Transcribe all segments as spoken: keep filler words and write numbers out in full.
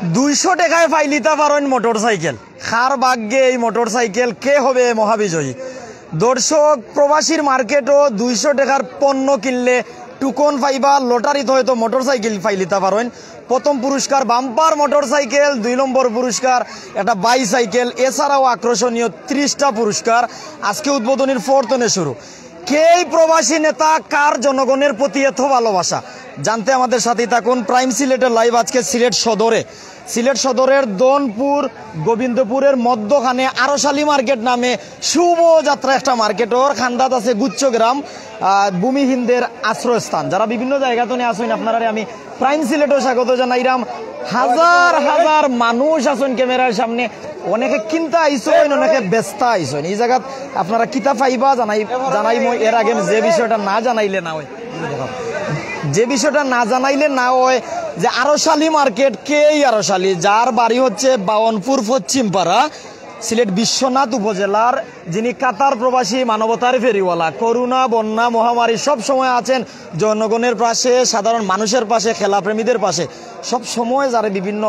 দুইশো টেকায় পাইলিতা পারইন মোটরসাইকেল। কার ভাগ্যে এই মোটরসাইকেল, কে হবে মহাবিজয়ী? দর্শক, প্রবাসীর মার্কেটও দুইশো টেকার পণ্য কিনলে টুকন পাইবা, লটারিত হয়তো মোটরসাইকেল পাইলিতা পারইন। প্রথম পুরস্কার বাম্পার মোটরসাইকেল, দুই নম্বর পুরস্কার একটা বাইসাইকেল, এছাড়াও আকর্ষণীয় ত্রিশটা পুরস্কার। আজকে উদ্বোধনীর পর তনে শুরু। কে এই প্রবাসী নেতা, কার জনগণের প্রতি এত ভালোবাসা, জানতে আমাদের সাথেই থাকুন। প্রাইম সিলেটের লাইভ আজকে সিলেট সদরে, সিলেট সদরের দনপুর গোবিন্দপুরের মধ্যখানে আরশালী মার্কেট নামে শুভ যাত্রা একটা মার্কেটর কান্দাত আছে গুচ্ছগ্রাম, আহ, ভূমিহীনদের আশ্রয়স্থান। যারা বিভিন্ন জায়গা তনে আছইন, আপনারারে আমি প্রাইম সিলেটও স্বাগত জানাইরাম। হাজার হাজার মানুষ আছইন ক্যামেরার সামনে, অনেকে কিনতা আইছইন, অনেকে বেচতা আইছইন। এই জায়গাত আপনারা কিতা পাইবা জানাই জানাই মই। এর আগে যে বিষয়টা না জানাইলে না হয়, যে বিষয়টা না জানাইলে না হয়, যে আরশালী মার্কেট, কে এই আরশালী? যার বাড়ি হচ্ছে বাওনপুর পশ্চিম পাড়া, সিলেট বিশ্বনাথ উপজেলার, যিনি কাতার প্রবাসী মানবতার ফেরিওয়ালা, করোনা, বন্যা, মহামারী সব সময় আছেন জনগণের পাশে, সাধারণ মানুষের পাশে, খেলাপ্রেমীদের পাশে, সব সময় যারা বিভিন্ন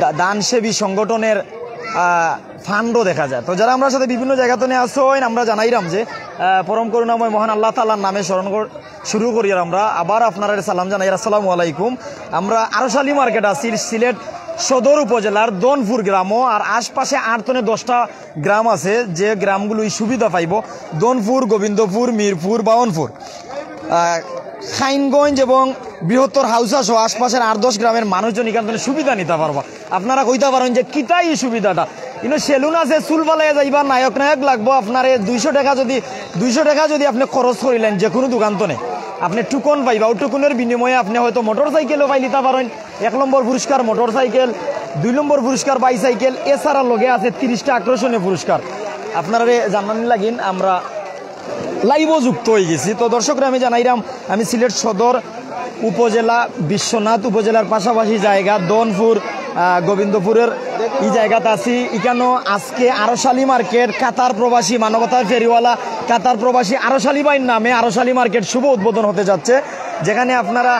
দা-, দানসেবী সংগঠনের, আহ, ফান্ডও দেখা যায়। তো যারা আমরা সাথে বিভিন্ন জায়গা তনে আছইন, আমরা জানাইরাম যে, আহ, পরম করুণাময় মহান আল্লাহ তাআলার নামে স্মরণ কর-, শুরু করিয়ার আমরা আবার আপনারারে সালাম জানাই, আসসালামু আলাইকুম। আমরা আরশালী মার্কেট আছি, সিলেট সদর উপজেলার দনপুর গ্রামও, আর আশপাশে আট তনে দশটা গ্রাম আছে, যে গ্রামগুলো এই সুবিধা পাইব। দনপুর, গোবিন্দপুর, মিরপুর, বাওনপুর, আহ, খাইনগঞ্জ এবং বৃহত্তর হাউসা সহ আশপাশের আট দশ গ্রামের মানুষজন এখান থেকে সুবিধা নিতে পারবা। আপনারা কইতা পারেন যে কিতা এই সুবিধাটা? ইনো সেলুন আছে, চুল ফালাইয়া যাইবা, নায়ক নায়ক লাগবো। আপনারে দুইশো টেকা যদি, দুইশো টেকা যদি আপনি খরচ করিলেন যে কোনো দোকান তনে, আপনি টুকন পাইবা। ও টুকনের বিনিময়ে আপনি হয়তো মোটর সাইকেলও পাইলিতা পারেন, এক নম্বর পুরস্কার মোটর সাইকেল, দুই নম্বর পুরস্কার বাইসাইকেল, এছাড়া লগে আছে তিরিশটা আকর্ষণীয় পুরস্কার। আপনারারে জানানি লাগিন আমরা লাইভও যুক্ত হয়ে গেছি। তো দর্শকরা, আমি জানাইলাম, আমি সিলেট সদর উপজেলা, বিশ্বনাথ উপজেলার পাশাপাশি জায়গা দনপুর, আহ, গোবিন্দপুরের এই জায়গাতে আছি। এখানো আজকে আরশালী মার্কেট, কাতার প্রবাসী মানবতার ফেরিওয়ালা, কাতার প্রবাসী আরশালী ভাইর নামে আরশালী মার্কেট শুভ উদ্বোধন হতে যাচ্ছে, যেখানে আপনারা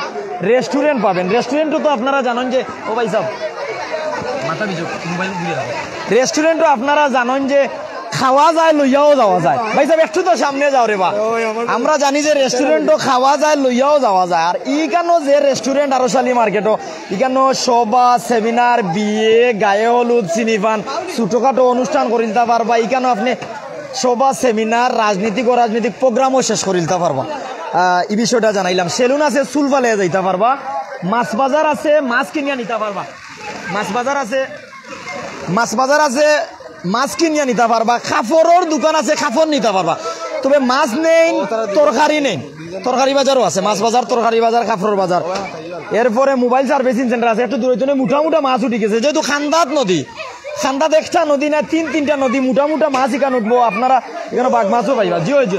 রেস্টুরেন্ট পাবেন। রেস্টুরেন্টও তো আপনারা জানেন যে, ও ভাই সাহেব, মাথা বিজু, মোবাইল ঘুরে রাখো। রেস্টুরেন্টও আপনারা জানেন যে খাওয়া যায়, লইয়াও যাওয়া যায়। ভাই সাহেব, একটু তো সামনে যাও রে বা। আমরা জানি যে রেস্টুরেন্টও খাওয়া যায়, লইয়াও যাওয়া যায়। আর ইখানো যে রেস্টুরেন্ট আরশালী মার্কেটও, ইখানো সভা, সেমিনার, বিয়ে, গায়ে হলুদ, সিনিফান, ছোটখাটো অনুষ্ঠান করিলতা পারবা। ইখানো আপনি সভা, সেমিনার, রাজনীতিক ও রাজনৈতিক প্রোগ্রামও শেষ করিলতা পারবা। আহ, এই বিষয়টা জানাইলাম। সেলুন আছে, চুল ফালাইয়া যাইতা পারবা। মাছ বাজার আছে, মাছ কিনিয়া নিতা পারবা। মাছ বাজার আছে, মাছ বাজার আছে, মাছ কিনিয়া নিতা পারবা। কাপড়র দোকান আছে, কাপড় নিতা পারবা। তবে মাছ নেই, তরকারি নেই। তরকারি বাজারও আছে, মাছ বাজার, তরকারি বাজার, কাপড়র বাজার। এরপরে মোবাইল সার্ভিসিং সেন্টার আছে, একটু দূরে দূরে মোটা মোটা মাছ উঠি গেছে, যেহেতু খান্দাত নদী, খান্দাত একটা নদী না, তিন তিনটা নদী, মোটা মোটা মাছ ইখান উঠবো। আপনারা ইখানো বাঘ মাছও পাইবা। জি, ওই যে।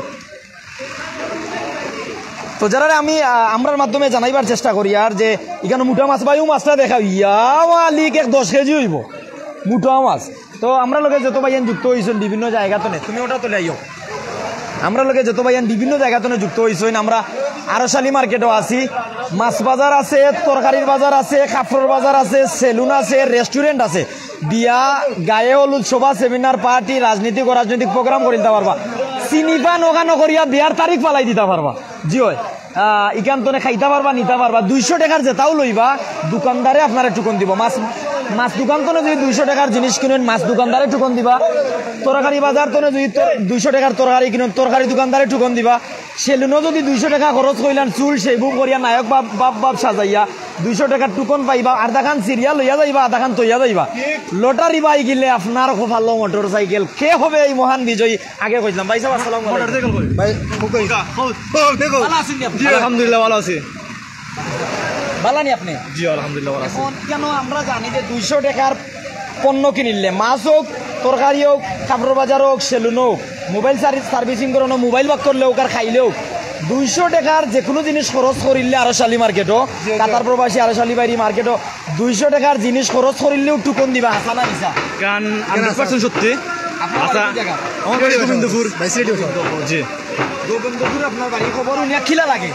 তো যারা আমি, আহ, আমরার মাধ্যমে জানাইবার চেষ্টা করি আর যে ইখানো মোটা মাছ পাই, ও মাছটা দেখা, ইয়া মালিক, এক দশ কেজি হইব মোটা মাছ। তো আমরা লগে যত ভাইয়ান যুক্ত হইছেন বিভিন্ন জায়গা তনে, তুমি ওটা তলে আইও। আমরা লগে যত ভাইয়ান বিভিন্ন জায়গা তনে যুক্ত হইছেন, আমরা আরশালী মার্কেটও আছি, মাছ বাজার আছে, তরকারির বাজার আছে, কাপড়র বাজার আছে, সেলুন আছে, রেস্টুরেন্ট আছে, বিয়া, গায়ে হলুদ, সভা, সেমিনার, পার্টি, রাজনীতিক ও রাজনৈতিক প্রোগ্রাম করিলতা পারবা। সিনিফান ওখানো করিয়া বিয়ার তারিখ ফালাই দিতা পারবা। জি হয়। আহ, ইখান তনে খাইতা পারবা, নিতা পারবা। দুইশো টেকার যেটাও লইবা, দোকানদারে আপনারে টুকন দিব। মাছ, মাছ দোকান তনে যদি দুইশো টেকার জিনিস কিনেন, মাছ দোকানদারে টুকন দিবা। তরকারি বাজার তনে যদি তর-, দুইশো টেকার তরকারি কিনেন, তরকারি দোকানদারে টুকন দিবা। সেলুনও যদি দুইশো টেকা খরচ করিলান, চুল শেভিং করিয়া নায়ক বাপ, বাপ, বাপ সাজাইয়া, দুইশো টেকার টুকন পাইবা, আধাখান সিরিয়া লইয়া যাইবা, আধাখান তইয়া যাইবা। লটারি বাই গিলে আপনার কপালো মোটর সাইকেল। কে হবে এই মহান বিজয়ী? আগে কইছিলাম, ভাই সাহেব, আসসালামু আলাইকুম। মোটর সাইকেল কই? ভাই, খুব কই? ও, দেখো। ভালা আছেন নি আপনি? জি, আলহামদুলিল্লাহ, ভালা আছি। ভালা নি আপনি? জি, আলহামদুলিল্লাহ, ভালা আছি। এখন কেন আমরা জানি যে দুইশো টেকার পণ্য কিনিলে, মাছ হোক, তরকারি হোক, কাপড়র বাজার হোক, সেলুন হোক, মোবাইল সার্ভি-, সার্ভিসিং করানো, মোবাইল বাক করলে হোক আর খাইলে হোক, দুইশো টেকার যে কোনো জিনিস খরচ করিলে আরশালী মার্কেটও, জি, জি। কাতার প্রবাসী আরশালী বাইরি মার্কেটও দুইশো টেকার জিনিস খরচ করিলেও টুকন দিবা, হাছা না মিছা? কারণ হান্ড্রেড পার্সেন্ট সত্যি। আপনার আচ্ছা। বাড়ি কোন জায়গা? আমার বাড়ি গোবিন্দপুর। ভাই, সিলেটি ভাষা। জি। গোবিন্দপুর আপনার বাড়ি, খবর হুনিয়া কিলা লাগে?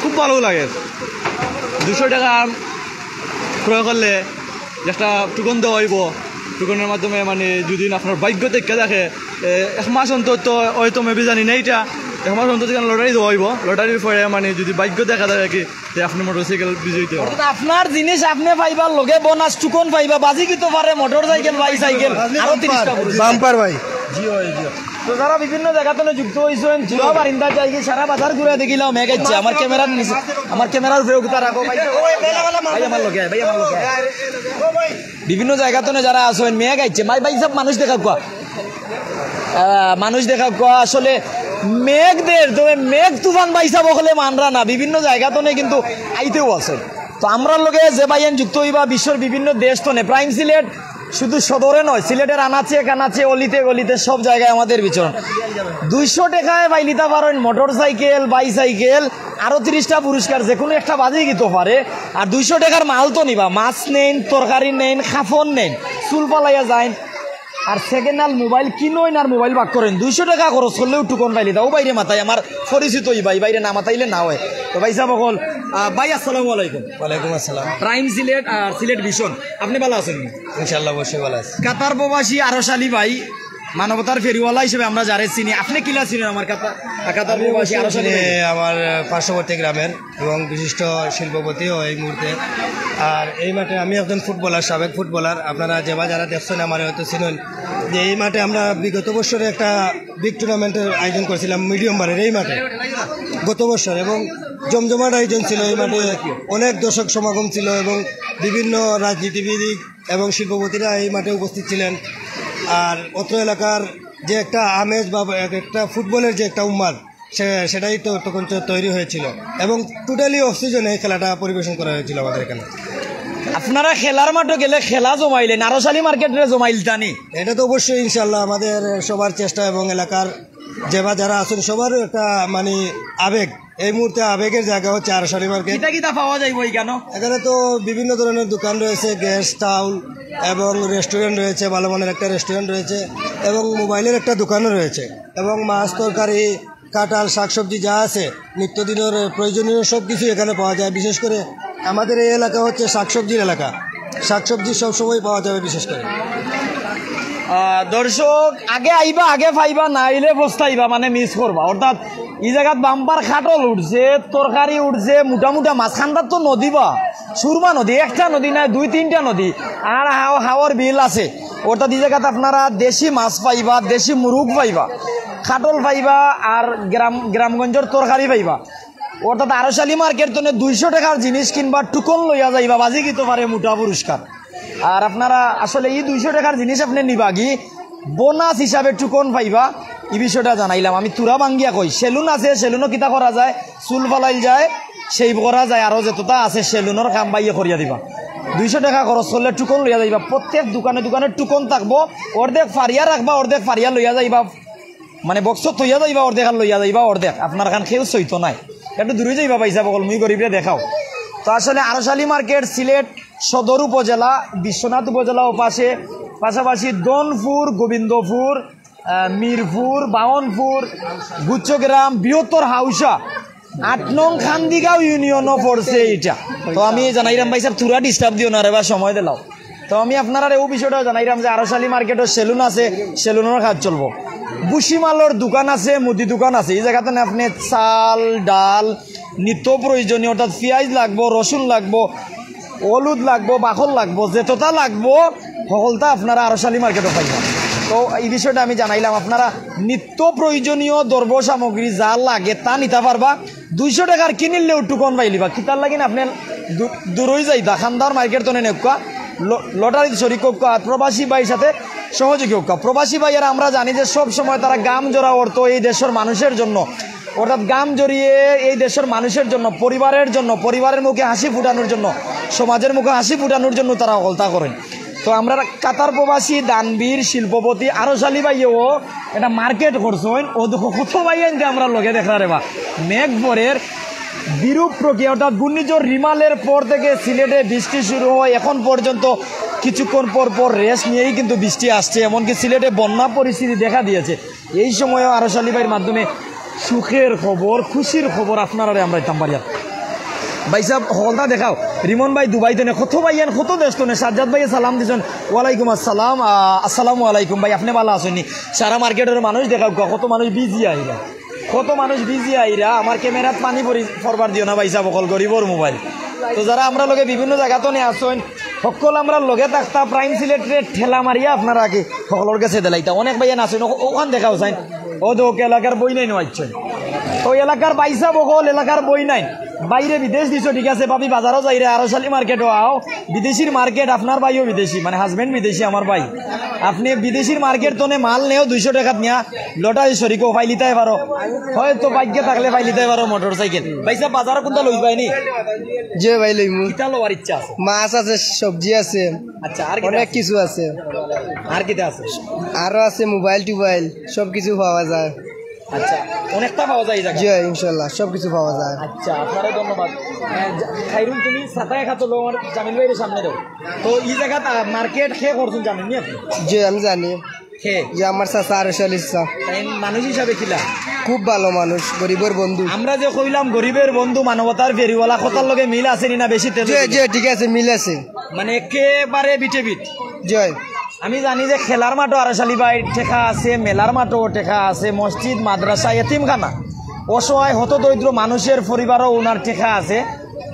খুব ভালো লাগে। দুশো টাকা ক্রয় করলে একটা টুকন দেওয়া অইবো। টুকনের মাধ্যমে মানে যদি আপনার ভাগ্য টিকা থাকে, এ, এক মাস অন্তত, হয়তো মেবি জানি না এটা, এক মাস অন্তত এখানে লটারি দেওয়া অইবো। লটারির পরে মানে যদি ভাগ্য দেখা থাকে কি, তে আপনি মোটরসাইকেল বিজয়ী অইতে পারবেন। অর্থাৎ আপনার জিনিস আপনি পাইবার লগে বোনাস টুকন পাইবা, বাজি কিতো পারে মোটরসাইকেল, বাইসাইকেল, আরো তিরিশটা পুরস্কার। বাম্পার ভাই। জি অয়, জি অয়। তো যারা বিভিন্ন জায়গা থেকে যুক্ত হইছেন, পুরা বারিন্দা যাই কি সারা বাজার ঘুরে দেখিলাম, মেঘ আইছে। আমার ক্যামেরার নিচে, আমার ক্যামেরার উপরে উঠে রাখো ভাই। ভাই আমার লগে, ভাই আমার লগে। বিভিন্ন জায়গা থেকে যারা আছেন, মেঘ আইছে, ভাই, ভাই সব মানুষ দেখা কুয়া। আহ, মানুষ দেখা কুয়া আসলে মেঘ দের, তবে মেঘ তুফান ভাই সব হলে মানরা না, বিভিন্ন জায়গা থেকে কিন্তু আইতেও আছে। তো আমরার লগে যে ভাইয়ান যুক্ত হইবা বিশ্বের বিভিন্ন দেশ থেকে, প্রাইম সিলেট শুধু সদরে নয়, সিলেটের আনাচে কানাচে, অলিতে গলিতে সব জায়গায় আমাদের বিচরণ। দুইশো টাকায় পাইলিতা পারেন মোটরসাইকেল, বাইসাইকেল, আরো তিরিশটা পুরস্কার, যে কোনো একটা বাজি কিতো পারে। আর দুইশো টাকার মাল তো নিবা, মাছ নেইন, তরকারি নেইন, কাপড় নেইন, চুল ফালাইয়া যাইন, আর সেকেন্ড হ্যান্ড মোবাইল কিনইন আর মোবাইল ভাগ করইন। দুইশো টাকা খরচ করলেও টুকন পাইলিতা। ও বাইরে মাতাই আমার পরিচিত, ই ভাই বাইরে না মাতাইলে না হয়। তো ভাই সাহেব অকল, আহ, ভাই আসসালামু আলাইকুম। ওয়ালাইকুম আসসালাম। প্রাইম সিলেট আর সিলেট ভিশন, আপনি ভালো আছেন? ইনশাআল্লাহ, অবশ্যই ভালো আছি। কাতার প্রবাসী আরশ আলী ভাই, মানবতার ফেরিওয়ালা হিসেবে আমরা যারে চিনি, আপনি কিলা চিনেন আমার কাতার, কাতার প্রবাসী আরশ আলী ভাই? আমার পার্শ্ববর্তী গ্রামের এবং বিশিষ্ট শিল্পপতিও এই মুহূর্তে। আর এই মাঠে আমি একজন ফুটবলার, সাবেক ফুটবলার। আপনারা যেবা যারা দেখছেন আমার হয়তো চিনেন যে এই মাঠে আমরা বিগত বছরে একটা বিগ টুর্নামেন্টের আয়োজন করছিলাম মিডিয়াম বারের এই মাঠে গত বছর, এবং জমজমাট আয়োজন ছিল এই মাঠে, অনেক দর্শক সমাগম ছিল এবং বিভিন্ন রাজনীতিবিদ এবং শিল্পপতিরা এই মাঠে উপস্থিত ছিলেন। আর অত্র এলাকার যে একটা আমেজ বা এক একটা ফুটবলের যে একটা উন্মাদ, সে সেটাই তো তখন তো তৈরি হয়েছিল এবং টোটালি অফ সিজনে এই খেলাটা পরিবেশন করা হয়েছিল আমাদের এখানে। আপনারা খেলার মাঠে গেলে খেলা জমাইলেন, আরশ আলী মার্কেটে জমাইলতানি? এটা তো অবশ্যই ইনশাল্লাহ আমাদের সবার চেষ্টা এবং এলাকার যে বা যারা আছেন সবারও একটা মানে আবেগ, এই মুহূর্তে আবেগের জায়গা হচ্ছে আরশ আলী মার্কেট। কিতা কিতা পাওয়া যাইবো এখানে? এখানে তো বিভিন্ন ধরনের দোকান রয়েছে, গ্যাস, চাউল এবং রেস্টুরেন্ট রয়েছে, ভালো মানের একটা রেস্টুরেন্ট রয়েছে এবং মোবাইলের একটা দোকানও রয়েছে এবং মাছ, তরকারি, কাঁঠাল, শাকসবজি যা আছে, নিত্যদিনের প্রয়োজনীয় সব কিছুই এখানে পাওয়া যায়। বিশেষ করে আমাদের এই এলাকা হচ্ছে শাকসবজির এলাকা, শাকসবজি সবসময় পাওয়া যাবে বিশেষ করে। আহ, দর্শক, আগে আইবা, আগে পাইবা, না আইলে পস্তাইবা, মানে মিস করবা। অর্থাৎ এই জায়গাত বাম্পার কাঁঠাল উঠছে, তরকারি উঠছে, মোটা মোটা মাছ। কান্দাত তো নদী বা সুরমা নদী, একটা নদী নায়, দুই তিনটা নদী। আর হাও-, হাওর বিল আছে। অর্থাৎ এই জায়গাত আপনারা দেশি মাছ পাইবা, দেশি মুরুগ পাইবা, কাঁঠাল পাইবা, আর গ্রাম, গ্রামগঞ্জর তরকারি পাইবা। অর্থাৎ আরশ আলী মার্কেট তনে দুইশো টাকার জিনিস কিনবা, টুকন লইয়া যাইবা, বাজি কিতো পারে মোটা পুরস্কার। আর আপনারা আসলে এই দুইশো টাকার জিনিস আপনি নিবা কি, বোনাস হিসাবে টুকন পাইবা, এই বিষয়টা জানাইলাম। আমি তুরা ভাঙ্গিয়া কই, সেলুন আছে, সেলুনও কিতা করা যায়, চুল ফালাইল যায়, সেই করা যায়, আরো যতটা আছে সেলুনর কাম বাইয়ে করিয়া দিবা। দুইশো টাকা খরচ করলে টুকন লইয়া যাইবা, প্রত্যেক দোকানে দোকানে টুকন থাকবো, অর্ধেক ফারিয়া রাখবা, অর্ধেক ফারিয়া লইয়া যাইবা, মানে বক্স থইয়া যাইবা অর্ধেক আর লইয়া যাইবা অর্ধেক, আপনার খান কেউ সইতো নাই। একটু দূরে যাইবা ভাই সাহেব, অকল মুই গরিবরে দেখাও। তো আসলে আরশ আলী মার্কেট সিলেট সদর উপজেলা, বিশ্বনাথ উপজেলা ও পাশে, পাশাপাশি দনপুর, গোবিন্দপুর, আহ, মিরপুর, বাহনপুর, গুচ্ছগ্রাম, বৃহত্তর হাউশা, আট নং খান্দিগাঁও ইউনিয়নও পড়ছে এটা। তো আমি জানাইরাম ভাই সাহেব, থুড়া ডিস্টার্ব দিও না রে বা, সময় দিলাও। তো আমি আপনারারে ও বিষয়টা জানাইরাম যে আরশ আলী মার্কেটও সেলুন আছে, সেলুনর কাজ চলবো। ভুসিমালর দোকান আছে, মুদি দোকান আছে, এই জায়গাত আপনি চাল, ডাল, নিত্য প্রয়োজনীয় অর্থাৎ পিয়াজ লাগবো, রসুন লাগবো, হলুদ লাগবো, বাকল লাগবো, যেতটা লাগবো, সকলটা আপনারা আরশ আলী মার্কেটও পাইবা। তো এই বিষয়টা আমি জানাইলাম, আপনারা নিত্য প্রয়োজনীয় দ্রব্য সামগ্রী যা লাগে তা নিতা পারবা। দুইশো টাকার কিনিলেও টুকন পাইলিবা। কিতার লাগিন আপনি দূ-, দূরই যাইতা, খান্দার মার্কেট তনে নেউক্কা, ল-, লটারিত শরিক হউক্কা, আর প্রবাসী ভাইর সাথে সহযোগী হউক্কা। প্রবাসী ভাইয়ারা আমরা জানি যে সব সময় তারা গাম জরা অর্থ এই দেশের মানুষের জন্য, অর্থাৎ গাম জড়িয়ে এই দেশের মানুষের জন্য, পরিবারের জন্য, পরিবারের মুখে হাসি ফুটানোর জন্য, সমাজের মুখে হাসি ফুটানোর জন্য তারা হকলতা করেন। তো আমরা কাতার প্রবাসী দানবীর শিল্পপতি আরশ আলী ভাইয়েও একটা মার্কেট করছইন। ও দেখো কত ভাই আনতে আমরা লগে দেখা রে বা। মেঘ পরের বিরূপ প্রক্রিয়া অর্থাৎ ঘূর্ণিঝড় রিমালের পর থেকে সিলেটে বৃষ্টি শুরু হয়। এখন পর্যন্ত কিছুক্ষণ পর পর রেস্ট নিয়েই কিন্তু বৃষ্টি আসছে। এমনকি সিলেটে বন্যা পরিস্থিতি দেখা দিয়েছে। এই সময়ও আরশ আলী ভাইর মাধ্যমে সুখের খবর, খুশির খবর আপনারারে আমরা দিতাম পারি আর। ভাইসাব, হকলতা দেখাও। রিমন ভাই দুবাই তনে, কত ভাইয়াইন, কত দেশ তনে। সাজ্জাদ ভাইয়ে সালাম দিছইন। ওয়ালাইকুম আসসালাম। আহ, আসসালামু আলাইকুম ভাই, আপনে ভালা আছইন নি? সারা মার্কেটর মানুষ দেখাও, কত মানুষ বিজি আইরা, কত মানুষ বিজি আইরা। আমার ক্যামেরাত পানি পড়ি-, পড়বার দিও না ভাইসাব, হকল গরিবর মোবাইল। তো যারা আমরার লগে বিভিন্ন জাগা তনে আছইন, হকল আমরার লগে থাকতা। প্রাইম সিলেটরে ঠেলা মারিয়া আপনারা আগে হকলর গেছে দিলাইতা। অনেক ভাইয়াইন আছইন, ও-, ওখান দেখাও চাইন। ও তো এলাকার বইনাইন আইছইন। তো এলাকার ভাইসাব হকল, এলাকার বইনাইন। ভাইরে বিদেশ দিছো, ঠিক আছে, ভাবি বাজারো যাইরে, আরশালি মার্কেটো আও। বিদেশির মার্কেট, আপনার ভাইও বিদেশি, মানে হাজবেন্ড বিদেশি আমার ভাই। আপনে বিদেশির মার্কেট তনে মাল নেও, দুইশো টেকাত নিয়া লটারি শরিকও পাইলিতায় পারো, হয়তো ভাগ্যে থাকলে পাইলিতায় পারো মোটরসাইকেল। ভাইসাব, বাজারো কুনটা লইবায়নি? জি ভাই, লইমু। কিতা লওয়ার ইচ্ছা আছে? মাছ আছে, সবজি আছে, আচ্ছা, আর কিতা অনেক আছে? কিছু আছে। আর কিতা আছে? আরো আছে মোবাইল টোবাইল, সবকিছু পাওয়া যায়। আচ্ছা, অনেকটা পাওয়া যায় এই জায়গা? জি, ইনশাল্লাহ, সবকিছু পাওয়া যায়। আচ্ছা, আপনারে ধন্যবাদ। আহ, জা-, খাইরুল, তুমি ছাতা এক হাতো লও, আমার জামিল ভাইরে সামনে দাও। তো এই জাগাত, আহ, মার্কেট কে করছইন জানইন নি আপনে? জি, আমি জানি। কে? যে আমার চাচা আরশালি চাচা। তাইন মানুষ হিসাবে কিলা? খুব ভালো মানুষ, গরিবর বন্ধু। আমরা যে কইলাম গরিবর বন্ধু, মানবতার ফেরিওয়ালা, কথার লগে মিল আছে নি না বেশি তেল জি, দিলে? জি, ঠিক আছে, মিল আছে। মানে একেবারে বিটে বিট। জি। আমি জানি যে খেলার মাঠও আরশালি ভাইর টেকা আছে, মেলার মাঠও টেকা আছে, মসজিদ, মাদ্রাসা, এতিমখানা, অসহায় হতদরিদ্র মানুষের পরিবারও ওনার টেকা আছে।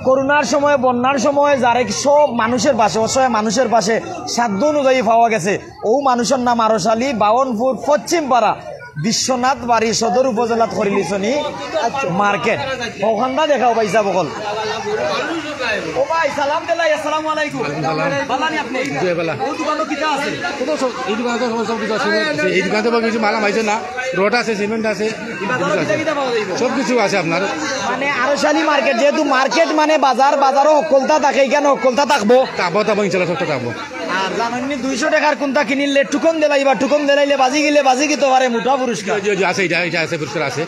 করোনার সময়, বন্যার সময় যারে সব মানুষের পাশে, অসহায় মানুষের পাশে সাধ্য অনুযায়ী পাওয়া গেছে। ও মানুষের নাম আরশালি, বাওনপুর পশ্চিম পাড়া, বিশ্বনাথ বাড়ি সদর উপজেলাত করিলিছনি মার্কেট। ওখানটা দেখাও ভাইসাব হকল। ও ভাই, সালাম দিলাই, আসসালামু আলাইকুম। ওয়ালাইকুম সালাম। ভালা নি আপনে? জি, ভালা। ও দোকানো কিতা আছে? এই দোকানো তো সব, সব কিছু আছে। এই দোকানো তো কিছু মাল নামাইছে না, রড আছে, সিমেন্ট আছে, এই বাজারো কিতা কিতা পাওয়া যাইবো? সব কিছু আছে আপনার। মানে আরশালি মার্কেট, যেহেতু মার্কেট মানে বাজার, বাজারো হকলতা থাকে, এখানো হকলতা থাকবো। থাকবো, থাকবো, ইনশাল্লাহ সবটা থাকবো। আর জানইন নি, দুইশো টেকার কুনটা কিনিলে টুকন দিলাইবা, টুকন দিলাইলে বাজি গেলে বাজি গেতে পারে মোটা পুরস্কার। জি, জি, আছে, এটা, এটা আছে, পুরস্কার আছে।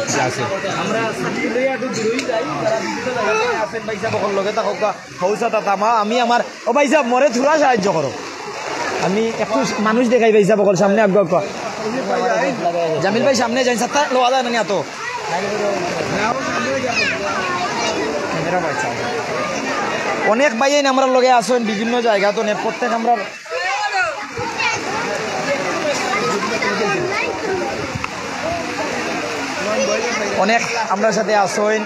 এটা আছে। আমরা সাথী লইয়া একটু দূরই যাই, যারা বিভিন্ন জায়গায় আছেন, ভাইসাব হকল লগে থাকউক্কা, হউসা তাতামা, আমি আমার, ও ভাইসাব, মোরে থুড়া সাহায্য করো, আমি একটু মানুষ দেখাই, ভাইসাব হকল সামনে আগুয়া আগুয়া। জামিল ভাই, সামনে যাইন, ছাতা লওয়া যায় না নি আতো। অনেক ভাইয়াইন আমরার লগে আছইন বিভিন্ন জাগাত, অনেক প্রত্যেক আমরার অনেক আমরার সাথে আছইন।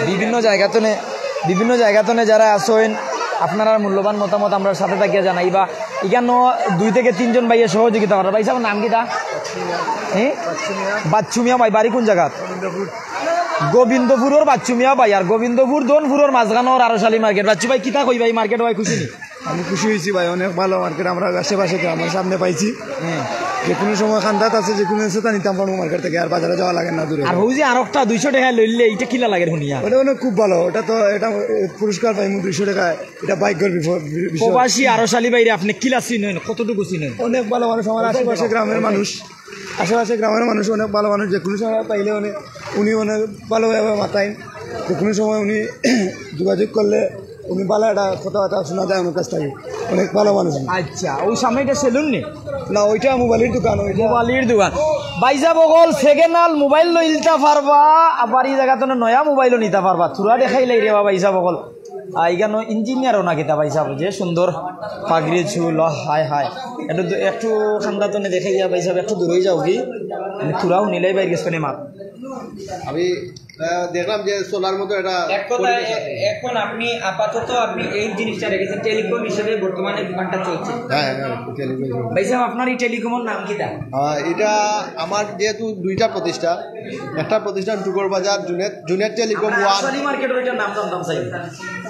বিভিন্ন জাগাত, বিভিন্ন জাগাত যারা আছইন, আপনারার মূল্যবান মতামত আমরার সাথে থাকিয়া জানাইবা। ইখানো দুই থেকে তিনজন ভাইয়ে সহযোগিতা কররা। ভাইসাব, নাম কিতা? হ্যাঁ? বাচ্চু মিয়া ভাই, বাড়ি কুন জাগাত? গোবিন্দপুরর বাচ্চু মিয়া ভাই, আর গোবিন্দপুর ধনপুরর মাঝখানোর আরশালী মার্কেট। বাচ্চু ভাই, কিতা কইবা, ই মার্কেট অওয়ায় খুশি নি? আমি খুশি অইছি ভাই, অনেক ভালা মার্কেট। আমরা আশেপাশে গ্রামর সামনে পাইছি। হ্যাঁ। যে কুনু সময় খান্দাত আছে, যে কুনু জিনিস নিতাম পারমু মার্কেট থাকি, আর বাজারো যাওয়া লাগে না দূরে। আর হউ যে আরোকটা দুইশো টেকায় লইলে, ইটা কিলা লাগের হুনিয়া? ওটা মানে খুব ভালা, ওটা তো, এটা পুরস্কার পাইমু দুইশো টেকায়। এটা ভাগ্যর বিফ-, বি-, বিষয়। প্রবাসী আরশালী ভাইরে আপনে কিলা চিনইন, কতটুকু চিনইন? অনেক ভালা মানুষ, আমার আশেপাশে গ্রামর মানুষ, আশেপাশে গ্রামর মানুষ অনেক ভালা মানুষ, যে কুনু সময় পাইলে মানে উনি অনেক ভালাভাবে মাতইন, যে কুনু সময় উনি যোগাযোগ করলে উনি ভালা একটা কথাবার্তা হুনা যায় ওনার কাছ থাকি, অনেক ভালা মানুষ উনি। আচ্ছা, অউ সামনে ইটা সেলুন নি? না, ওইটা মোবাইলর দোকান, ওইটা। মোবাইলর দোকান। ভাইসাব অকল, সেকেন্ড হ্যান্ড মোবাইল লইতা পারবা, আবার ই জাগাত নয়া মোবাইলও নিতা পারবা। থুড়া দেখাইলাই রে বা ভাইসাব অকল। আহ, ইখানো ইঞ্জিনিয়ারও না কিতা ভাইসাব, যে সুন্দর পাগড়ি চুল, আহ, হায় হায়। একটু দূ-, একটু খান্দাত নে দেখাইয়া ভাইসাব, একটু দূরই যাওগি। আমি থুড়া হুনিলাই ভাইর গেছ থনে মাত। আমি, আহ, দেখলাম যে চলার মতো একটা এক কথায়, পরিবেশ আছে। এখন আপনি আপাতত আপনি এই জিনিসটা রেখেছেন, টেলিকম হিসেবে বর্তমানে দোকানটা চলছে। হ্যাঁ, হ্যাঁ, টেলিকম হিসেবে। ভাইসাব, আপনার এই টেলিকমর নাম কিতা? আহ, এটা আমার যেহেতু দুইটা প্রতিষ্ঠান, একটা প্রতিষ্ঠান টুকর বাজার জুনেদ, জুনেদ টেলিকম আমরা ওয়ান। আরশালী মার্কেটর এটার নাম জানতাম চাই।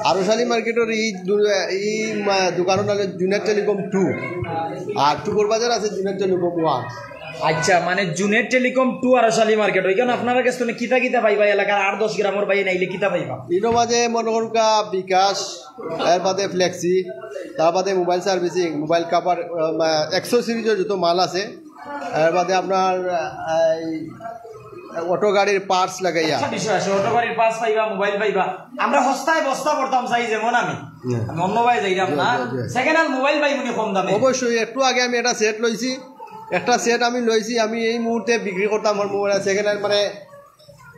আরশালী মার্কেটর এই দু-, এই, আহ, দোকানর নাম জুনেদ টেলিকম টু, আর টুকর বাজার আছে জুনেদ টেলিকম ওয়ান। আচ্ছা, মানে জুনেদ টেলিকম টু আরশালী মার্কেট, ওইখানো আপনারার গেছ থনে কিতা কিতা পাইবা? এলাকার আট দশ গ্রামর ভাইয়াইন আইলে কিতা পাইবা? ইনো মাঝে মনে করুক্কা বিকাশ, এর বাদে ফ্লেক্সি, তার বাদে মোবাইল সার্ভিসিং, মোবাইল কভার, আহ, অ্যাক্সেসরিজর যত মাল আছে, এর বাদে আপনার, আহ, এই অটো গাড়ির পার্টস লাগাইয়া। একটা বিষয় আছে, অটো গাড়ির পার্টস পাইবা, মোবাইল পাইবা। আমরা হস্তায় বস্তা পড়তাম চাই, যেমন আমি। হুম। আমি অন্য ভাই যাইলাম জি, না। জি, জি। সেকেন্ড হ্যান্ড মোবাইল পাইমু নি কম দামে? অবশ্যই, একটু আগে আমি একটা সেট লইছি, একটা সেট আমি লইছি, আমি এই মুহূর্তে বিক্রি করতাম আমার মোবাইল সেকেন্ড হ্যান্ড, মানে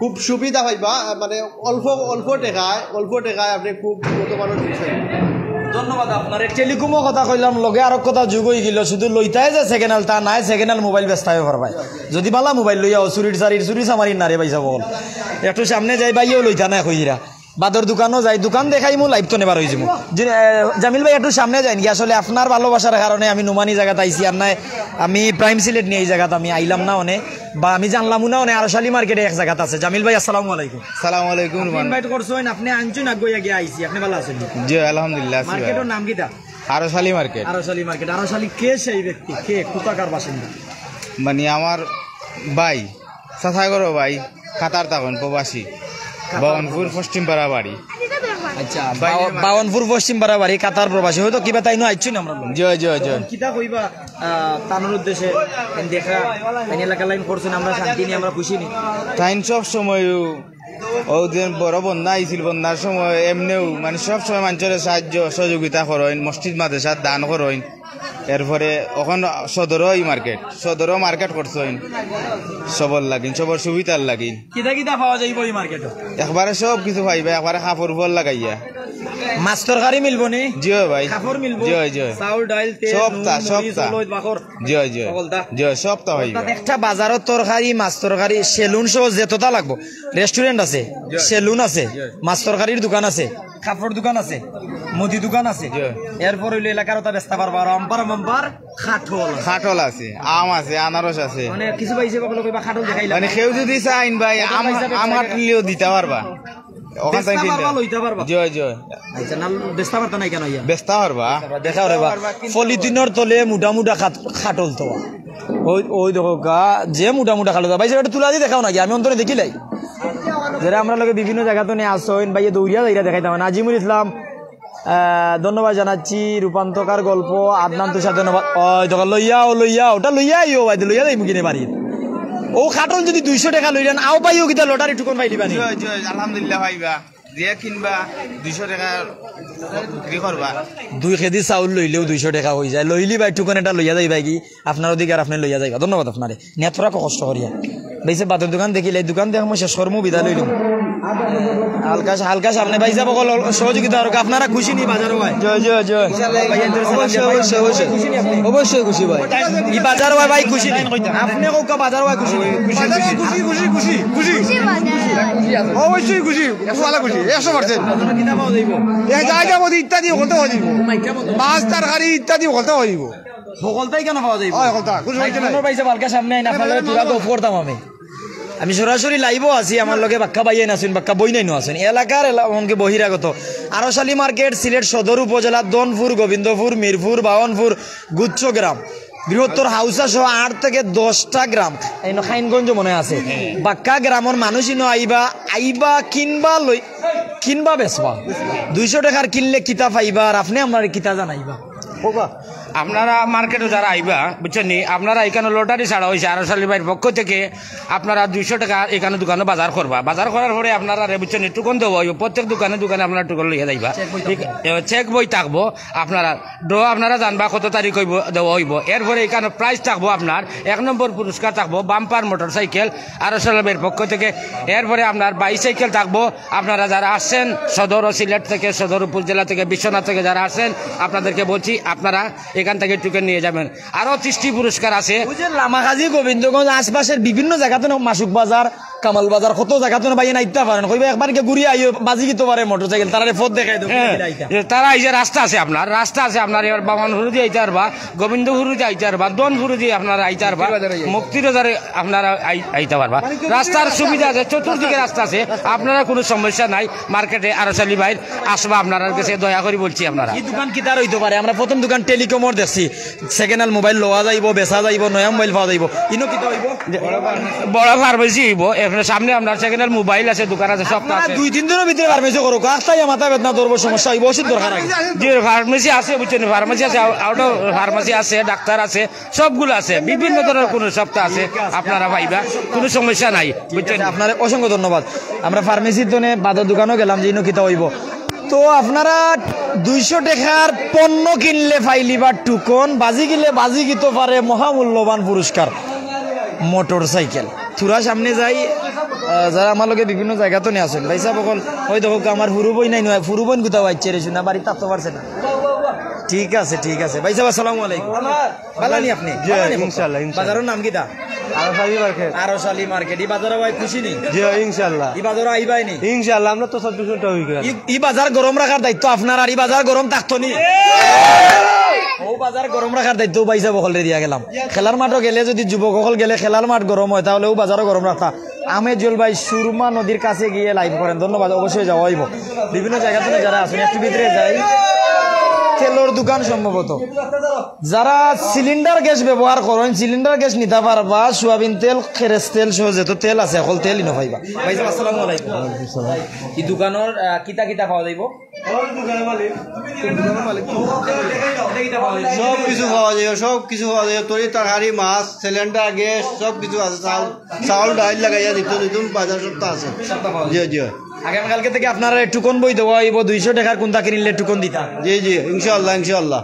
খুব সুবিধা পাইবা, মানে অল্প অল্প টেকায়, অল্প টেকায় আপনি খুব উন্নত মানের জিনিস পাইবা। ধন্যবাদ আপনারে। টেলিকমও কথা কইলাম, লগে আরক কথা যোগ অইগেলো, শুধু লইতায় যে সেকেন্ড হ্যান্ড তা নায়, সেকেন্ড হ্যান্ড মোবাইল বেচতায়ও পারবায়। যদি বালা মোবাইল লইয়া অও, চুরির চারির চুরি চামারির নারে পাইছা বল। একটু সামনে যাই, বাইয়েও লইতা নায় কইরা। বাদর দোকানও যাই, দোকান দেখাইমু, live তনে বার অইযিমু। জি, এ, জামিল ভাই একটু সামনে যাইন কি, আসলে আপনার ভালোবাসার কারণে আমি নুমানি জাগাত আইছি, আর নায় আমি প্রাইম সিলেট নিয়া এই জাগাত আমি আইলাম না অনে, বা আমি জানলামও না অনে, আরশালী মার্কেটে এক জাগাত আছে। জামিল ভাই, আসসালামু আলাইকুম। সালাম আলাইকুম, আপনি রুমান। ইনভাইট করছইন, আপনি আনছইন, আগুয়াই গিয়া আইছি, আপনি ভালা আছইন নি? জি, আলহামদুলিল্লাহ, আছি ভাই। মার্কেটর নাম কিতা? আরশালী মার্কেট। আরশালী মার্কেট। আরশালী কে সেই ব্যক্তি? কে? কোথাকার বাসিন্দা? মানে আমার ভাই, চাচাগরও ভাই, কাতার থাকইন, প্রবাসী। কাতার বাওয়ানপুর প্রবাসী। পশ্চিমপাড়া বাড়ি। আচ্ছা, বাইরে বাও-, মার্কেট। বাওয়ানপুর পশ্চিমপাড়া বাড়ি, কাতার প্রবাসী। হয়তো কিবা তাইনও আইছইন আমরার লগে। জি, জি, জি। তখন কিতা কইবা, আহ, তানর উদ্দেশ্যে? দেখা, তাইন এলাকার লাইন করছইন, আমরা শান্তি নি, আমরা খুশি নি। তাইন সব সময় অউ দিন বড় বন্যা আইছিল, বন্যার সময় এমনেও মানে সব সময় মানষরে সাহায্য সহযোগিতা করইন, মসজিদ মাদ্রাসাত দান করইন। এরপরে অখন সদরও ই মার্কেট, সদরও মার্কেট করছইন সবর লাগিন, সবর সুবিধার লাগিন। কিতা কিতা পাওয়া যাইবো ই মার্কেটো? একবারে সব কিছু পাইবা, একবারে কাপড় উপর লাগাইয়া। মাছ তরকারি মিলবো নি? জি অয় ভাই। কাপড় মিলবো? জি অয়, জি অয়। চাউল, ডাইল, তেল, সবতা, নুন, মরিচ, সবতা। হলুদ, বাকর। জি অয়, জি অয়। সকলতা? জি অয়, সবতা পাইবা। একটা বাজারর তরকারি, মাছ তরকারি, সেলুন সহ যেততা লাগবো। রেস্টুরেন্ট আছে, জি। সেলুন আছে, জি। মাছ তরকারির দোকান আছে, কাপড় দোকান আছে, মুদি দোকান আছে। জি। এরপর অইলো এলাকার ওটা বেচতা পারবা, আর আম্পার বাম্পার কাঠল আছে। কাঠল আছে, আম আছে, আনারস আছে। মানে কিছু পাইছে বকলো কইবা কাঠল দেখাইলাম। মানে কেউ যদি চাইন ভাই, আম, আম কাটলেও দিতা পারবা। ওখান বেচতা থেকে পারবা, কিনতে। লইতা পারবা। জি, জি। আচ্ছা, না বেচতা পারতা না কেন ইয়া? বেচতা পারবা। দেখা রে বা। পলিথিনর তলে মোটা মোটা কাঠ-, কাঠল তো। ওই, ওই দেখো গা, যে মোটা মোটা কাঠল তো। ভাই, সেটা তুলা দি দেখাও নাকি? আমি অন্তরে দেখিলাই। যারা আমরার লগে বিভিন্ন জাগাত নিয়ে আসইন, ভাই, দৌড়িয়া যাইরা দেখাইতাম। নাজিমুল ইসলাম, আহ, ধন্যবাদ জানাচ্ছি। রূপান্তকার গল্প, আদনান তুষার, ধন্যবাদ। ওই দেখো, লইয়াও, লইয়াও, ওটা লইয়া আইও, ভাই, লইয়া যাইমু কিনে বাড়ি। ও কাঠল যদি দুইশো টেকা লইলেন, আও ভাই, ও কিতা লটারি টুকন পাইলিবা নি? জি, জি, আলহামদুলিল্লাহ, ভাইবা। যে কিনবা দুইশো টেকা বিক্রি করবা। দুই কেজি চাউল লইলেও দুইশো টেকা অই যায়। লইলি ভাই, টুকন এটা লইয়া যাইবা কি? আপনার অধিকার, আপনি লইয়া যাইবা। ধন্যবাদ আপনারে। নিয়া তোরা কষ্ট করিয়া। বেশি বাদর দোকান দেখিলে, এই দোকান দেখমু, শেষ করমু, বিদায় লইলাম। হালকা, হালকা সামনে ভাই যাব, কল সহযোগিতা আর আপনারা খুশি নি বাজারো ভাই? জয়, জয়, জয়। ভাই, এদের সালাম অবশ্যই, দিয়া ভাই। অবশ্যই, অবশ্যই। খুশি নি আপনি? অবশ্যই খুশি ভাই। ই বাজারো ভাই, ভাই খুশি নি? আপনি কোকা বাজারো ভাই খুশি নি? খুশি, খুশি, খুশি, খুশি, খুশি। খুশি বাজার। অবশ্যই খুশি, ভালা খুশি, একশো পার্সেন্ট। আপনারা কিতা পাওয়া যাইবো? এ যা যাবো ইত্যাদি ওখানে হয়ে যাইবো। মাছ তরকারি ইত্যাদি ওখানে হয়ে যাইবো। হকলতাই কেন পাওয়া যাইবো? হয়, হকলতা, খুশি হইতে নাই। পনেরো বাইশে বালকা সামনে আইন, আপনারা তুরা তো অফ করতাম আমি। আমি সরাসরি লাইভও আছি, আমার লগে বাক্কা ভাইয়াইন আছইন, বাক্কা বইনাইনও আছইন। এলাকার এলা-, এমনকি বহিরাগত। আরশালী মার্কেট, সিলেট সদর উপজেলা, ধনপুর, গোবিন্দপুর, মিরপুর, বাওয়ানপুর, গুচ্ছগ্রাম। বৃহত্তর হাউসা সহ আট থেকে দশটা গ্রাম, এই ন খাইনগঞ্জ মনে আছে, বাক্কা গ্রামর মানুষ ইনো আইবা, আইবা কিনবা লই, কিনবা বেচবা। দুইশো টেকার কিনলে কিতা পাইবা, আর আপনি আমরারে কিতা জানাইবা? আপনারা মার্কেটো যারা আইবা, বুঝছেন নি, আপনারা এখানে লটারি ছাড়া হইছে আরশালী ভাইর পক্ষ থেকে, আপনারা দুইশো টেকা এখানে দোকানো বাজার করবা। বাজার করার পরে আপনারা রে, বুঝছেন নি, টুকন দেওয়া হইব, প্রত্যেক দোকানে দোকানে আপনারা টুকন লইয়া যাইবা। চেক বই থাকবো। ঠিক, এ, চেক বই থাকবো। আপনারা ড্র আপনারা জানবা কত তারিখ হইব, দেওয়া হইব। এরপরে এখানে প্রাইজ থাকবো আপনার, এক নম্বর পুরস্কার থাকবো বাম্পার মোটরসাইকেল আরশালী ভাইর পক্ষ থেকে। এরপরে আপনার বাইসাইকেল থাকবো। আপনারা যারা আসছেন সদর ও সিলেট থেকে, সদর উপজেলা থেকে, বিশ্বনাথ থেকে যারা আসছেন, আপনাদেরকে বলছি, আপনারা এখান থেকে টিকিট নিয়ে যাবেন। আরো ত্রিশটি পুরস্কার আছে। ওই যে লামাকাজি, গোবিন্দগঞ্জ, আশপাশের বিভিন্ন জায়গাতে না, মাসুক বাজার, কামাল বাজার, কত জায়গাতে না ভাই, না আইতা পারেন। কইবা একবার কি ঘুরিয়া আইও, বাজি কিতো পারে মোটরসাইকেল, তারারে পথ দেখাই দেবো, হ্যাঁ, কিলা আইতা। এ, তারা এই যে রাস্তা আছে আপনার, রাস্তা আছে আপনার, এবার বামন হুরুদি আইতে পারবা, গোবিন্দ হুরুদি আইতে পারবা, দন হুরুদি আপনারা আইতে পারবা, মুক্তির বাজারে আইতে পারবা। মুক্তির বাজারে আপনারা আই-, আইতে পারবা। রাস্তার সুবিধা আছে, চতুর্দিকে রাস্তা আছে, আপনারা কোনো সমস্যা নাই। মার্কেটে আরশালী ভাইর আসবা, আপনারার কাছে দয়া করি বলছি আপনারা। এই দোকান কিতার হইতে পারে? আমরা প্রথম দোকান টেলিকমর দেখছি, সেকেন্ড হ্যান্ড মোবাইল লওয়া যাইবো, বেচা যাইবো, নয়া মোবাইল পাওয়া যাইবো। ইনো কিতা হইবো? বড় ফার্মেসি হইবো, এর সামনে আপনার সেকেন্ড হ্যান্ড মোবাইল আছে, দোকান আছে, সব আপনারা আছে। দুই তিন দিনের ভিতরে ফার্মেসি করো, কাস্তাইয়া মাথা বেদনা ধরবো, সমস্যা হইবো, ওষুধ দরকার আছে। জি, ফার্মেসি আছে, বুঝছেন, ফার্মেসি আছে, আউ-, আউট অফ ফার্মেসি আছে, ডাক্তার আছে, সবগুলো আছে, বিভিন্ন ধরনের কোনো সবটা আছে, আপনারা পাইবা, কোনো সমস্যা নাই, বুঝছেন? আপনারে অসংখ্য ধন্যবাদ। আমরা ফার্মেসির দোকানে বাদর দোকানও গেলাম যে ইনো কিতা হইবো। তো আপনারা দুইশো টাকার পণ্য কিনলে পাইলিবা টুকন, বাজি কিনলে বাজি কিতো পারে মহামূল্যবান পুরস্কার মোটরসাইকেল। থুরা সামনে যাই, আহ, যারা আমার লগে বিভিন্ন জায়গা তো নিয়ে আসেন, ভাই সাহেব অকল, ওই দেখো আমার হুরু বইন নাই নয়, হুরু বইন কোথাও আইছে রে, শুনা বাড়িত থাকতে পারছে না। ঠিক আছে, ঠিক আছে। ভাই সাহেব, আসসালামু আলাইকুম। ভালা নি আপনি? জি, ভালা নি আপনি? ইনশাআল্লাহ, ইনশাআল্লাহ। বাজারর নাম কিতা? আরো শালি মার্কেট। আরো শালি মার্কেট। ই বাজারো ভাই খুশি নি? জি, ইনশাআল্লাহ। ই বাজারো আইবায় নি? ইনশাআল্লাহ, আমরা তো চব্বিশ ঘন্টা হয়ে গেল। ই, ই বাজার গরম রাখার দায়িত্ব আপনার, আর ই বাজার গরম থাকতো নি? ও বাজার গরম রাখার দায়িত্ব ভাই সাহেব অকলরে দিয়া গেলাম। খেলার মাঠও গেলে যদি যুবক অকল গেলে খেলার মাঠ গরম হয়, তাহলে ও বাজারও গরম রাখতা। আহমেদ জুয়েল ভাই সুরমা নদীর কাছে গিয়ে লাইভ করেন, ধন্যবাদ। অবশ্যই যাওয়া হইব। বিভিন্ন জায়গা থেকে যারা আছেন একটু ভিতরে যাই। তেলর দোকান সম্ভবত। যারা সিলিন্ডার গ্যাস ব্যবহার করেন, সিলিন্ডার গ্যাস নিতে পারবা, সোয়াবিন তেল, খেরেস তেল সহ যত তেল আছে, অকল তেলই না পাইবা। ভাই সাহেব, আসসালামু আলাইকুম। ই দোকানর, আহ, কিতা কিতা পাওয়া যাইব? সব কিছু পাওয়া যায়, সব কিছু পাওয়া যায়। তরি তরকারি, মাছ, সিলিন্ডার, গ্যাস, সব কিছু আছে। চাউল, চাউল, ডাইল লাগাইয়া দিত, দিত, বাজার সব তো আছে। জি, জি। আগামীকালকে থেকে আপনারা টুকন বই দেওয়া হইব, দুইশো টাকার কোনটা কিনলে টুকন দিতা। জি, জি, ইনশাআল্লাহ, ইনশাআল্লাহ।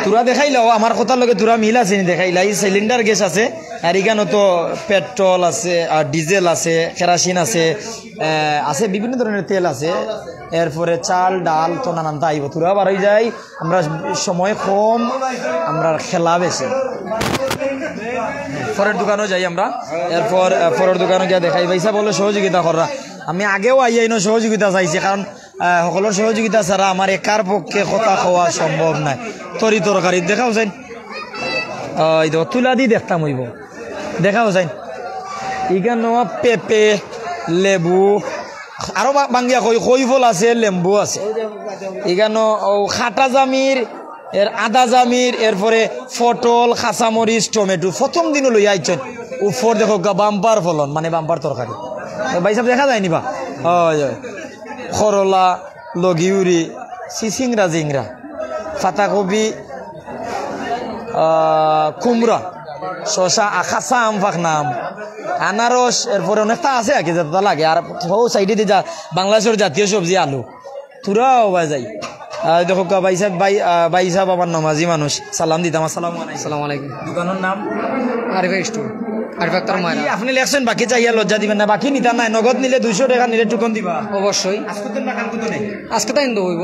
তোরা দেখাইলাও, আমার কথার লগে তোরা মিল আছে নি দেখাইলা। এই সিলিন্ডার গ্যাস আছে, আর এখানে তো পেট্রোল আছে, আর ডিজেল আছে, কেরাসিন আছে, আহ, আছে বিভিন্ন ধরনের তেল আছে, এরপরে চাল, ডাল তো নানানটা আইব। তোরা বারোই যাই, আমরা সময় কম, আমরা খেলা বেশি। পরের দোকানও যাই আমরা, এরপর, আহ, পরের দোকানও গিয়া দেখাই। ভাই সাহেব বলে সহযোগিতা কররা। আমি আগেও আইয়া ইনো সহযোগিতা চাইছি, কারণ, আহ, সকলের সহযোগিতা ছাড়া আমার একার পক্ষে কথা কওয়া সম্ভব নয়। তরি তরকারি দেখাও যাইন। আহ, এই তো তুলা দি দেখতাম হইব। দেখাও যাইন। ইখানো পেঁপে, লেবু, আরো বা-, বাঙ্গিয়া কই, কই ফল আছে, লেম্বু আছে। ইখানো ও খাটা জামির, এর আদা জামির, এরপরে পটল, কাঁচামরিচ, টমেটো। প্রথম দিনও লইয়া আইছেন। উপর দেখো গা, বাম্পার ফলন, মানে বাম্পার তরকারি। তো ভাই সাহেব দেখা যায়নি বা? হয়, হয়। করলা, লগিউরি, সিসিংরা জিংরা, পাতাকপি, আহ, কুমড়া, শশা, আ, কাঁচা আম, ফাকনা আম, আনারস, এরপরে অনেকটা আছে আর কি, যেটা লাগে। আর ও সাইডে দিয়ে যা বাংলাদেশের জাতীয় সবজি আলু। তোরাও বা যাই। আহ, দেখো কা ভাই সাহেব, ভাই, আহ, ভাই সাহেব আমার নমাজি মানুষ, সালাম দিতাম, আসসালামু আলাইকুম। আসসালামু আলাইকুম। দোকানের নাম? আরিফা স্টোর। আরিফা আক্তার বাকি মায়রা। আপনি লেখছেন বাকি চাইয়া লজ্জা দিবেন না, বাকি নিতা নাই, নগদ নিলে দুইশো টাকা নিলে টুকন দিবা। অবশ্যই। আজকে তো না, কালকে তো নেই। আজকে তো ইন্দু হইব।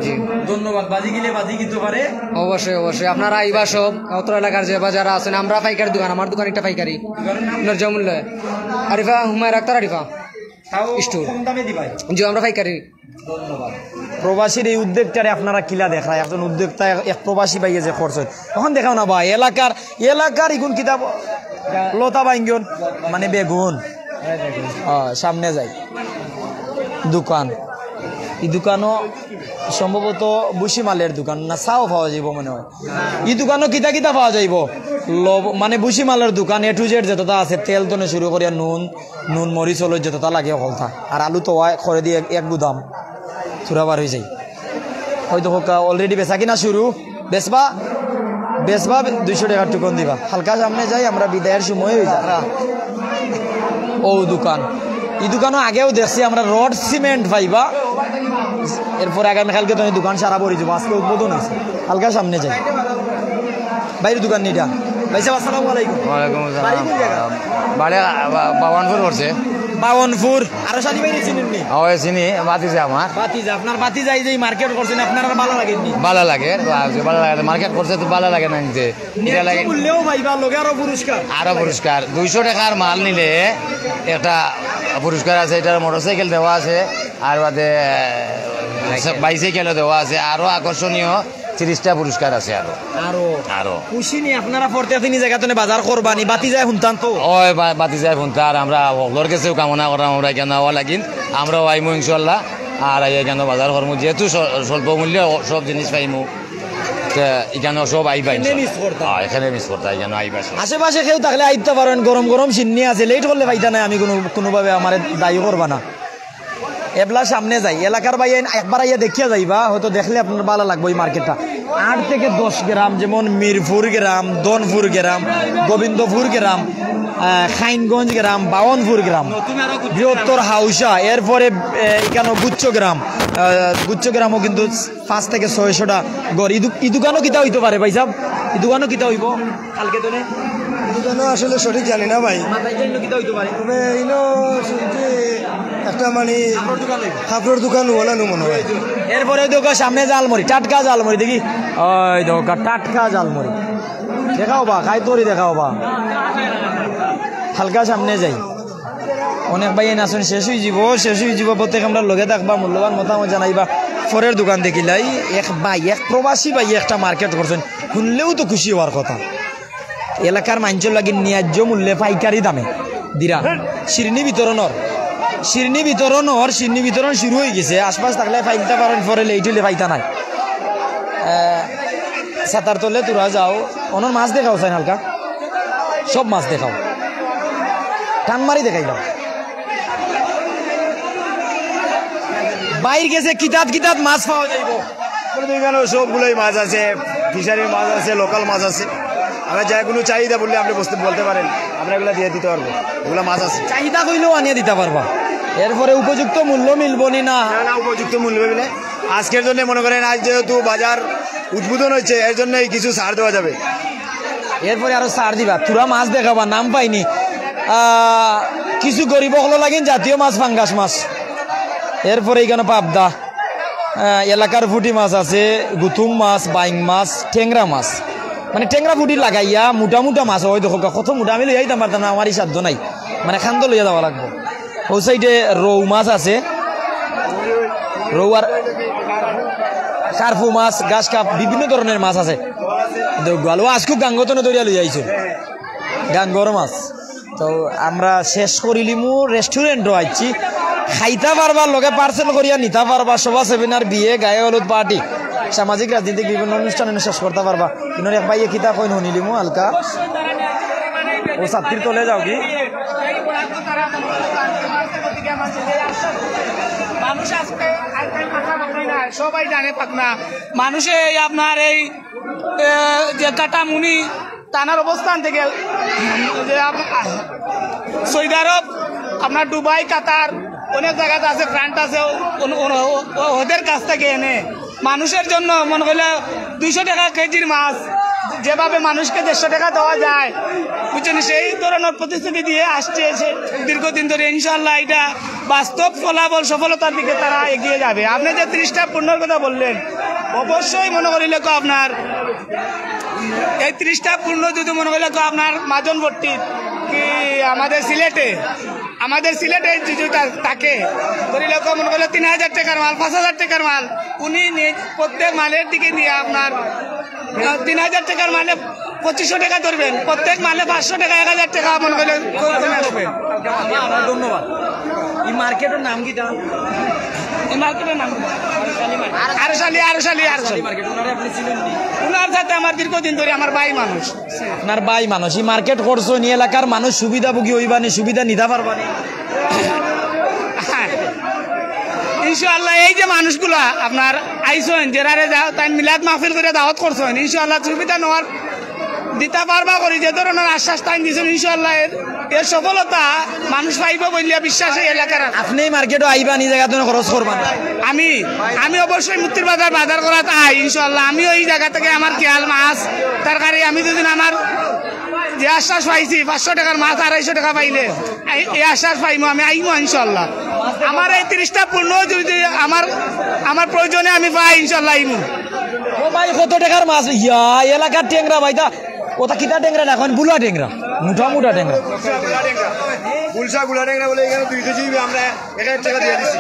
জি। ধন্যবাদ। বাজি গিলে বাজি কিন্তু পারে। অবশ্যই, অবশ্যই। আপনারা আইবা সব, অত্র এলাকার যে বা যারা আছেন, আমরা পাইকারি দোকান, আমার দোকান একটা পাইকারি। দোকানের নাম? ন্যায্য মূল্যে। আরিফা, হুমায়রা আক্তার আরিফা। তাও স্টোর। কম দামে দিবাই। জি, আমরা পাইকারি। ধন্যবাদ। প্রবাসীর এই উদ্যোগটারে আপনারা কিলা দেখরা? একজন উদ্যোক্তা, এক, এক প্রবাসী ভাইয়ে যে করছেন, তখন দেখাও না ভাই, এলাকার, এলাকার ইগুন কিতাব লতা বাইঙ্গন, মানে বেগুন। হ্যাঁ, সামনে যাই। দোকান, এই দোকানও সম্ভবত বুসি মালের দোকান না, চাও পাওয়া যাইব মনে হয়। এই দোকানও কিতা কিতা পাওয়া যাইব? লব-, মানে বুসি মালের দোকান, এ টু জেড যতটা আছে, তেল তনে শুরু করিয়া নুন, নুন মরিচ হলুদ যতটা লাগে হকলতা। আর আলু তো ওয়াই করে দিয়ে এক, এক গুদাম চুরা বার হয়ে যায়। হয়তো হোকা already বেচা কিনা শুরু, বেচবা, বেচবা দুইশো টাকার টুকন দিবা। হালকা সামনে যাই, আমরা বিদায়ের সময় হয়ে যায়। ও দোকান, এই দোকানও আগেও দেখছি আমরা, রড সিমেন্ট পাইবা। এরপরে আগামীকালকে তো এই দোকান সারা ভরি যাবো, আজকে উদ্বোধন হয়েছে। হালকা সামনে যাই, বাইরের দোকান নিটা। ভাই সাহেব, আসসালামু আলাইকুম। ওয়ালাইকুম আসসালাম। বাড়ি কোন জায়গা? বাড়ি, আ, বা-, বাবানপুর পড়ছে। বাবানপুর। আরো শালি ভাই চিনেননি? ওই চিনি, ভাতিজা আমার। ভাতিজা, আপনার ভাতিজা এই যে মার্কেট করছেন, আপনার আর ভালো লাগেনি? ভালো লাগে, ভালো লাগে। মার্কেট করছে তো ভালো লাগে না নিতে। এটা লাগে। মূল্যেও পাইবা, লগে আরো পুরস্কার। আরো পুরস্কার। দুইশো টাকার মাল নিলে একটা পুরস্কার আছে, এটার মোটরসাইকেল দেওয়া আছে, আর বাদে, আহ, বাইসাইকেলও দেওয়া আছে, আরো আকর্ষণীয় তিরিশটা পুরস্কার আছে আরো। আরো? আরো। খুশি নি আপনারা পড়তে আপনি জায়গা তো বাজার করবানি, বাতি যায় হুনতান তো? ওই বা-, বাতি যায় হুনতা, আর আমরা হকলর কাছেও কামনা করলাম, আমরা এখানে আওয়া লাগিন, আমরাও আইমু ইনশাল্লাহ, আর আইয়া এখানে বাজার করমু, যেহেতু স-, স্বল্প মূল্যে সব জিনিস পাইমু, তে এখানে সব আইবা এখানে ইনশাল্লাহ। Miss করতা। হ্যাঁ, এখানে miss করতা, এখানে আইবা সব। আশেপাশে কেউ থাকলে আইতে পারেন, গরম গরম সিন্নি আছে, late করলে পাইতা নাই আমি কোনো, কোনোভাবে আমার দায়ী করবা না। এবলা সামনে যাই, এলাকার ভাই আইন একবার আইয়া দেখিয়া যাইবা, হয়তো দেখলে আপনার ভালো লাগবে এই মার্কেটটা। আট থেকে দশ গ্রাম, যেমন মিরপুর গ্রাম, ধনপুর গ্রাম, গোবিন্দপুর গ্রাম, আহ, খাইনগঞ্জ গ্রাম, বাওয়ানপুর গ্রাম, বৃহত্তর হাউশা, এরপরে, আহ, এখানে গুচ্ছ গ্রাম, আহ, গুচ্ছ গ্রামও কিন্তু পাঁচ থেকে ছয়শোটা ঘর। ই দু-, ই দোকানও কিতা হইতে পারে ভাই সাহেব? ই দোকানও কিতা হইব? কালকে তো নেই। দোকানও আসলে সঠিক জানি না ভাই। মাথায় চাইলে কিতা হইতে পারে? তবে ইনো শুনছি একটা মানে কাপড়র দোকান হইব। কাপড়র দোকান ওলা নু মনে হয়। এরপরে দেখো সামনে জালমুড়ি, টাটকা জালমুড়ি দেখি। ওই দেখো টাটকা জালমুড়ি। দেখাও বা, খাই তোরি দেখাও বা। হালকা সামনে যাই। অনেক ভাই এনে আছেন, শেষ হয়ে যাব, শেষ হয়ে যাব। প্রত্যেক আমরা লগে থাকবা, মূল্যবান মতামত জানাইবা। পরের দোকান দেখিলাই, এক ভাই, এক প্রবাসী ভাই একটা মার্কেট করছেন, শুনলেও তো খুশি হওয়ার কথা। এলাকার মানুষের লাগি ন্যায্য মূল্যে পাইকারি দামে দিরা। শিরনি বিতরণর, শিরনি বিতরণর, শিরনি বিতরণ শুরু হয়ে গেছে। আশপাশ থাকলে পাইতা পারেন, পরে লেট হইলে পাইতা নাই। আহ, ছাতার তলে তোরা যাও, অনর মাছ দেখাও চাই হালকা, সব মাছ দেখাও, টান মারি দেখাইলাম। বাইর গেছে কিতাত কিতাত মাছ পাওয়া যাইব। আমাদের এখানে সবগুলোই মাছ আছে, ফিশারির মাছ আছে, লোকাল মাছ আছে। আমরা যে কোনো চাহিদা বললে আপনি বলতে, বলতে পারেন, আমরা এগুলো দিয়ে দিতে পারবো। এগুলো মাছ আছে। চাহিদা কইলেও আনিয়ে দিতে পারবা। এরপরে উপযুক্ত মূল্য মিলবো নি না? না, না, উপযুক্ত মূল্য মিলে। আজকের জন্য মনে করেন, আজ যেহেতু বাজার উদ্বোধন হয়েছে, এর জন্য কিছু ছাড় দেওয়া যাবে। এরপরে আরো ছাড় দিবা, তোরা মাছ দেখাবা, নাম পাইনি। আহ, কিছু গরিব হকল লাগিন জাতীয় মাছ, পাঙ্গাস মাছ। এরপরে এখানে পাবদা, আহ, এলাকার পুঁটি মাছ আছে, গুতুম মাছ, বাইং মাছ, টেংরা মাছ। মানে টেংরা পুঁটি লাগাইয়া মোটা মোটা মাছ, ওই দেখো কত মোটা, আমি লইয়া আইতাম পারতাম না, আমার এই সাধ্য নাই, মানে খান্দ লইয়া যাওয়া লাগবো। ও সাইডে রৌ মাছ আছে, রৌ আর কার্পু মাছ, গাছ কাপ, বিভিন্ন ধরনের মাছ আছে। দেখো, আজকে গাঙ্গতনে ধরিয়া লইয়া আইছো, গাঙ্গর মাছ। তো আমরা শেষ করিলিমু, রেস্টুরেন্টও আইছি, খাইতা পারবা, লগে পার্সেল করিয়া নিতা পারবা। সভা, সেমিনার, বিয়ে, গায়ে হলুদ পার্টি, সামাজিক রাজনৈতিক বিভিন্ন অনুষ্ঠান এনে শেষ করতা পারবা। ইনোর এক ভাইয়ে কিতা কইন শুনিলিমু হালকা। ও ছাত্রীর তলে যাও কি? মানুষ আজকে আইতে পারছে না, সবাই জানে পাক না। মানুষে এই আপনার এই, এ, যে কাটামুনি থানার অবস্থান থেকে যে আপ-, সৌদি আরব, আপনার দুবাই, কাতার, অনেক জায়গাতে আছে, ফ্রান্স আছে, অন-, অন-, ও-, ওদের কাছ থেকে এনে মানুষের জন্য মনে করলে দুইশো টাকা কেজির মাছ, যেভাবে মানুষকে দেড়শো টাকা দেওয়া যায়, বুঝছেন, সেই ধরনের প্রতিশ্রুতি দিয়ে আসছে সে দীর্ঘদিন ধরে। ইনশাআল্লাহ, এটা বাস্তব ফলাফল, সফলতার দিকে তারা এগিয়ে যাবে। আপনি যে ত্রিশটা পণ্যর কথা বললেন, অবশ্যই মনে করিলে তো আপনার এই ত্রিশটা পণ্য যদি মনে করিলে তো আপনার মাজন ভর্তি কি আমাদের সিলেটে, আমাদের সিলেটে যদি তা-, থাকে, ধরিলে তো মনে করিলে তিন হাজার টাকার মাল, পাঁচ হাজার টাকার মাল, উনি নিজ প্রত্যেক মালের দিকে নিয়ে আপনার, আহ, তিন হাজার টাকার মালে পঁচিশশো টাকা ধরবেন, প্রত্যেক মালে পাঁচশো টাকা, এক হাজার টাকা মনে করলে কমে আসবে। ধন্যবাদ। এই মার্কেটের নাম কিতা? এই মার্কেটের নাম আরশালি, আরশালি, আরশালি। মার্কেট, ওনারে আপনি চিনেন নি? ওনার সাথে আমার দীর্ঘদিন ধরে আমার ভাই মানুষ। আপনার ভাই মানুষ, এই মার্কেট করছো নি, এলাকার মানুষ সুবিধাভোগী হইবা নি, সুবিধা নিতে পারবা নি? ইনশাআল্লাহ, এই যে মানুষগুলা আপনার আইসেন, যেরারে যা-, তাই মিলাদ মাহফিল করে দাওয়াত করছেন, ইনশাআল্লাহ সুবিধা নেওয়ার দিতে পারবা করি, যে ধরনের আশ্বাস তাই দিয়েছেন, ইনশাআল্লাহ এর, এর সফলতা মানুষ পাইব বলিয়া বিশ্বাস এই এলাকার আছে। আপনি এই মার্কেটও আইবা, নি জায়গা তুমি খরচ করবা না? আমি, আমি অবশ্যই মুক্তির বাজার বাজার করাত আই, ইনশাআল্লাহ। আমিও এই জায়গা থেকে আমার খেয়াল মাছ, তরকারি, আমি যদি আমার যে আশ্বাস পাইছি, পাঁচশো টাকার মাছ আড়াইশো টাকা পাইলে এই, এই আশ্বাস পাইমু আমি, আইমু ইনশাআল্লাহ। আমার এই ত্রিশটা পণ্য যদি আমার, আমার প্রয়োজনে আমি পাই, ইনশাআল্লাহ আইমু। ও ভাই, কত টাকার মাছ? ইয়া, এলাকার টেংরা ভাই, দা, ওটা কিতা টেংরা না, এখন বুলা টেংরা, মোটা মোটা টেংরা। গুলশা গুলা টেংরা বলে এখানে দুই কেজি হইবে, আমরা এক হাজার টাকা দিয়ে দিছি।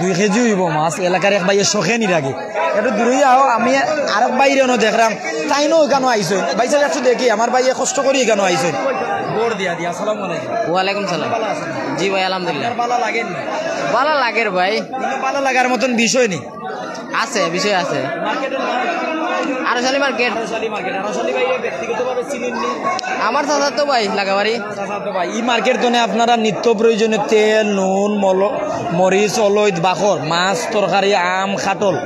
দুই কেজি হইব মাছ, এলাকার এক ভাইয়ে শখে নিরাগে। একটু দূরে যাও, আমি আরক বাইরে অনো দেখলাম, তাইনও এখানে আইসেন। ভাই সাহেব, একটু দেখি, আমার ভাইয়ে কষ্ট করি এখানে আইসেন। ভোট দিয়া দিয়া, আসসালামু আলাইকুম। ওয়ালাইকুম সালাম। ভালো আছেন? জি ভাই, আলহামদুলিল্লাহ। আপনার ভালো লাগেন না? ভালো লাগের ভাই। কিন্তু ভালো লাগার মতন বিষয় নেই। আছে, বিষয় আছে। মার্কেটের নাম? আরশালি মার্কেট। আরশালি মার্কেট। আরশালি ভাই ব্যক্তিগতভাবে চিনেন নি? আমার চাচাতো ভাই, লাগাবাড়ি। চাচাতো ভাই। এই মার্কেট তো আপনারা নিত্য প্রয়োজনীয় তেল, নুন, মল-, মরিচ, অলইদ, বাখর, মাছ, তরকারি, আম, কাঠল,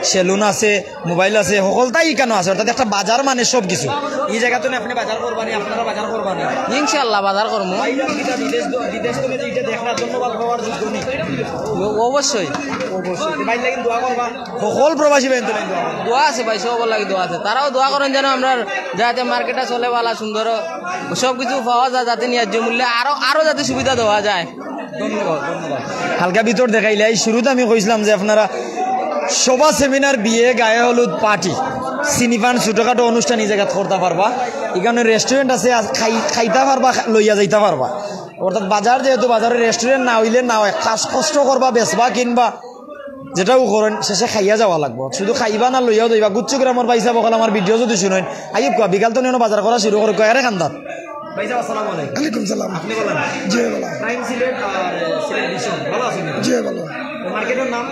সেলুন আছে, মোবাইল আছে, হকলতাই ইকানো আছে। অর্থাৎ একটা বাজার মানে সব কিছু। এই জায়গা তো আপনি বাজার করবানি, আপনারা বাজার করবানি। ইনশাআল্লাহ বাজার করমু। ভাই, কিতা বিদেশ দ-, বিদেশ তো এটা দেখরা ধন্যবাদ পাওয়ার যোগ্য নি। অবশ্যই। অবশ্যই। ভাই, লাগি দোয়া করবা। হকল প্রবাসী ভাই তো দোয়া করবা। দোয়া আছে ভাই, সবর লাগি দোয়া আছে। তারাও দোয়া করেন যেন আমরা যাতে মার্কেটটা চলে ভালা সুন্দর, সব কিছু পাওয়া যায় যাতে ন্যায্য মূল্যে আরো, আরো যাতে সুবিধা দেওয়া যায়। ধন্যবাদ, ধন্যবাদ। হালকা ভিতর দেখাইলে, এই শুরুতে আমি কইছিলাম যে আপনারা সভা, সেমিনার, বিয়ে, গায়ে হলুদ, পার্টি, চিনি পান, ছোটখাটো অনুষ্ঠান এই জায়গাত করতা পারবা। এখানো রেস্টুরেন্ট আছে, আ-, খাই-, খাইতা পারবা, খা-, লইয়া যাইতা পারবা। অর্থাৎ বাজার যেহেতু, বাজারে রেস্টুরেন্ট না অইলে না অয়, কাজ কষ্ট করবা, বেচবা, কিনবা, যেটাও করেন, শেষে খাইয়া যাওয়া লাগবো। শুধু খাইবা না, লইয়াও যাইবা। গুচ্ছ গ্রামর ভাইসাব অকল আমার ভিডিও যদি শুনইন, আইব কুয়া, বিকাল তো নিয়ে বাজার করা শুরু করে কয়ারে কান্দাত। ভাইসাব, আসসালামু আলাইকুম। ওয়ালাইকুম সালাম। আপনি বলেন। জি, ভালো। প্রাইম সিলেট আর সিলেট ভিশন, ভালো আছেন? জি, ভালো। তো মার্কেটের নাম?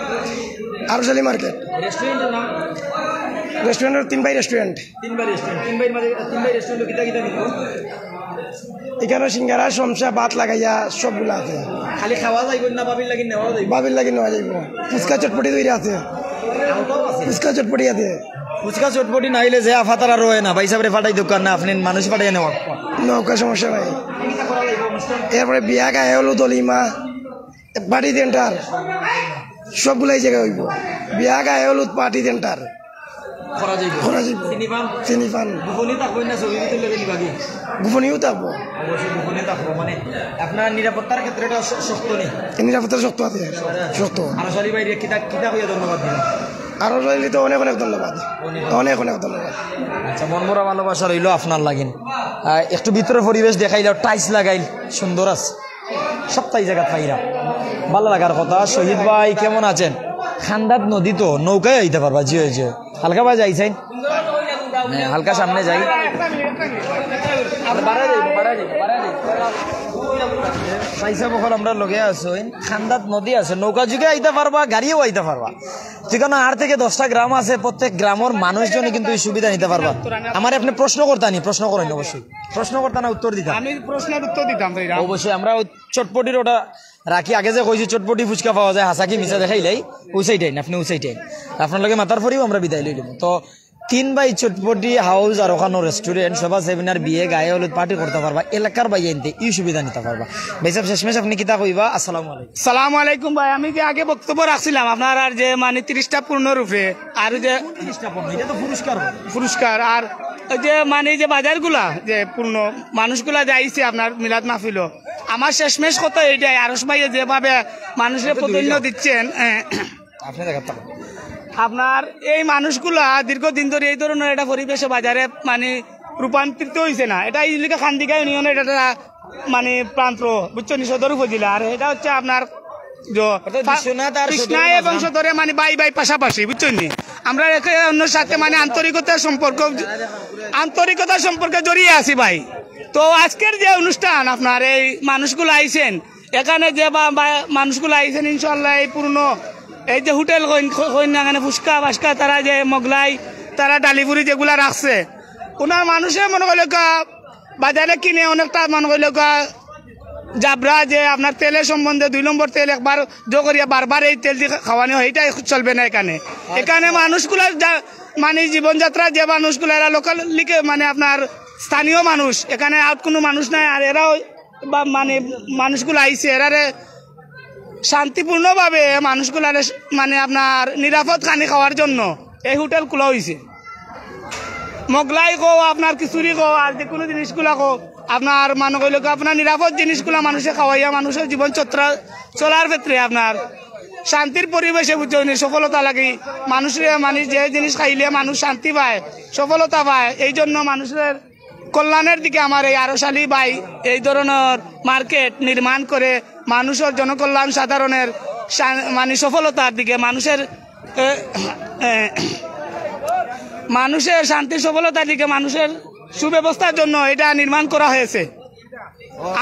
আরশালি মার্কেট। রেস্টুরেন্টের নাম? রেস্টুরেন্টের তিন ভাই রেস্টুরেন্ট। তিন ভাই রেস্টুরেন্ট। তিন ভাইর মাঝে, তিন ভাই রেস্টুরেন্ট কিতা কিতা বিক্রি? এখানো সিঙ্গারা, সমসা, ভাত লাগাইয়া সবগুলা আছে। খালি খাওয়া যাইব না, ভাবির লাগি নেওয়া যাইব? ভাবির লাগি নেওয়া যাইব। ফুচকা চটপটি তৈরি আছে। ফুচকা চটপটি আছে। ফুচকা চটপটি না অইলে যে আফাতারা রয় না, ভাইসাবরে ফাটাই দোকান না, আপনি মানুষ ফাটাই নেওয়া। নৌকা সমস্যা নাই। এরপরে বিয়া, গায়ে হলুদ, অলিমা, পার্টি সেন্টার, সবগুলাই জায়গা অইব। বিয়া, গায়ে হলুদ, পার্টি সেন্টার। করা যাইব। করা যাইব। চিনি পান? চিনি পান। গোপনীয় থাকবো না, ছবি তুললে বেশি ভাগি? গোপনীয় থাকবো। অবশ্যই গোপনীয় থাকবো, মানে আপনার নিরাপত্তার ক্ষেত্রে এটা শ-, শক্ত নেই? এই নিরাপত্তার শক্ত আছে, শক্ত। আরশালি ভাইরে কিতা, কিতা কইয়া ধন্যবাদ দিলাম? আরশালি তো অনেক অনেক ধন্যবাদ, অনেক অনেক ধন্যবাদ। আচ্ছা, মন ভরা ভালোবাসা রইল আপনার লাগিন। আহ, একটু ভিতরে পরিবেশ দেখাইল, টাইলস লাগাইল, সুন্দর আছে। সপ্তাহ জায়গা পাইরা, ভালো লাগার কথা। শহীদ ভাই কেমন আছেন? খান্দাত নদী তো নৌকায় আইতে পারবা, জি, জি। হালকা বাজে আইছেন? হ্যাঁ, হালকা সামনে যাই। ভাইসাব অকল আমরা লগে আছইন, খান্দাত নদী আছে, নৌকা যুগে আইতে পারবা, গাড়িও আইতে পারবা। যেখানে আট থেকে দশটা গ্রাম আছে, প্রত্যেক গ্রামর মানুষজনে কিন্তু এই সুবিধা নিতে পারবা। আমার আপনি প্রশ্ন করতা নি, প্রশ্ন করেন অবশ্যই। প্রশ্ন করতা না, উত্তর দিতা? আমি প্রশ্নের উত্তর দিতাম চাইরাম। অবশ্যই, আমরা ওই চটপটির ওটা রাখি। আগে যে কইছি চটপটি ফুচকা পাওয়া যায়, হাসাকি মিছা দেখাইলাই, উসাইটাইন, আপনি উসাইটাইন। আপনার লগে মাতার পরেও আমরা বিদায় লই দিব। তো তিন ভাই চটপটি হাউস আর ওখানো রেস্টুরেন্ট, সভা, সেমিনার, বিয়ে, গায়ে হলুদ পার্টি করতে পারবা, এলাকার ভাই আনতে এই সুবিধা নিতে পারবা। ভাইসাব, শেষমেশ আপনি কিতা কইবা? আসসালামু আলাইকুম। সালাম আলাইকুম ভাই, আমি যে আগে বক্তব্য রাখছিলাম আপনার আর যে মানে তিরিশটা পূর্ণ রূপে, আর যে তিরিশটা পূর্ণ, এটা তো পুরস্কার। পুরস্কার, আর ওই যে মানে যে বাজারগুলা যে পূর্ণ মানুষগুলা যে আইছে আপনার মিলাদ মাহফিলও, আমার শেষমেশ কথা এইটাই, আরশ ভাইয়ে যেভাবে মানুষের প্রাধান্য দিচ্ছেন, এ, আপনি দেখাতে পারেন। আপনার এই মানুষগুলা দীর্ঘদিন ধরে এই ধরনের একটা পরিবেশে বাজারে মানে রূপান্তরিত হইছে না। এটা এই লিগে খান্দিকা ইউনিয়নের এটা একটা মানে প্রান্ত, বুঝছো নি, সদর উপজেলা। আর এটা হচ্ছে আপনার যে অর্থাৎ বিশ্বনাথ আর কৃষ্ণা সদর এবং মাঝাম। সদরে মানে ভাই ভাই পাশাপাশি, বুঝছো নি? আমরা একে অন্যের সাথে মানে আন্তরিকতার সম্পর্ক, আন্তরিকতার সম্পর্কে জড়িয়ে আছি ভাই। তো আজকের যে অনুষ্ঠান আপনার এই মানুষগুলো আইছেন, এখানে যে বা-, বা-, মানুষগুলো আইছেন, ইনশাআল্লাহ এই পুরনো এই যে হোটেল কইন, কইন না, এখানে ফুচকা, বাসকা, তারা যে মোগলাই, তারা ডালিপুরি যেগুলা রাখছে, ওনার মানুষে মনে করলে কা-, বাজারে কিনে অনেকটা মনে করলে কা-, জাবরা যে আপনার তেলের সম্বন্ধে দুই নম্বর তেল একবার জো করিয়া বারবার এই তেল দিয়ে খাওয়ানো হয়, এটা চলবে না এখানে। এখানে মানুষগুলা যা-, মানে জীবনযাত্রা যে মানুষগুলা এরা লোকাল লিকে মানে আপনার স্থানীয় মানুষ, এখানে আর কোনো মানুষ নাই। আর এরাও বা মানে মানুষগুলো আইছে, এরারে শান্তিপূর্ণভাবে মানুষগুলারে মানে আপনার নিরাপদ খানি খাওয়ার জন্য এই হোটেল খোলা হইছে। মোগলাই কো, আপনার খিচুড়ি কো, আর যে কোনো জিনিসগুলা কো, আপনার মানে কইলে কো, আপনার নিরাপদ জিনিসগুলা মানুষে খাওয়াইয়া মানুষের জীবন চত্রা চলার ক্ষেত্রে আপনার শান্তির পরিবেশে বুঝছেন সফলতা লাগি। মানুষের মানে যে জিনিস খাইলে মানুষ শান্তি পায়, সফলতা পায়, এই জন্য মানুষের কল্যাণের দিকে আমার এই আরশালী ভাই এই ধরনের মার্কেট নির্মাণ করে মানুষের জনকল্যাণ, সাধারণের শা-, মানে সফলতার দিকে, মানুষের, এ, এ, মানুষের শান্তি সফলতার দিকে, মানুষের সুব্যবস্থার জন্য এটা নির্মাণ করা হয়েছে।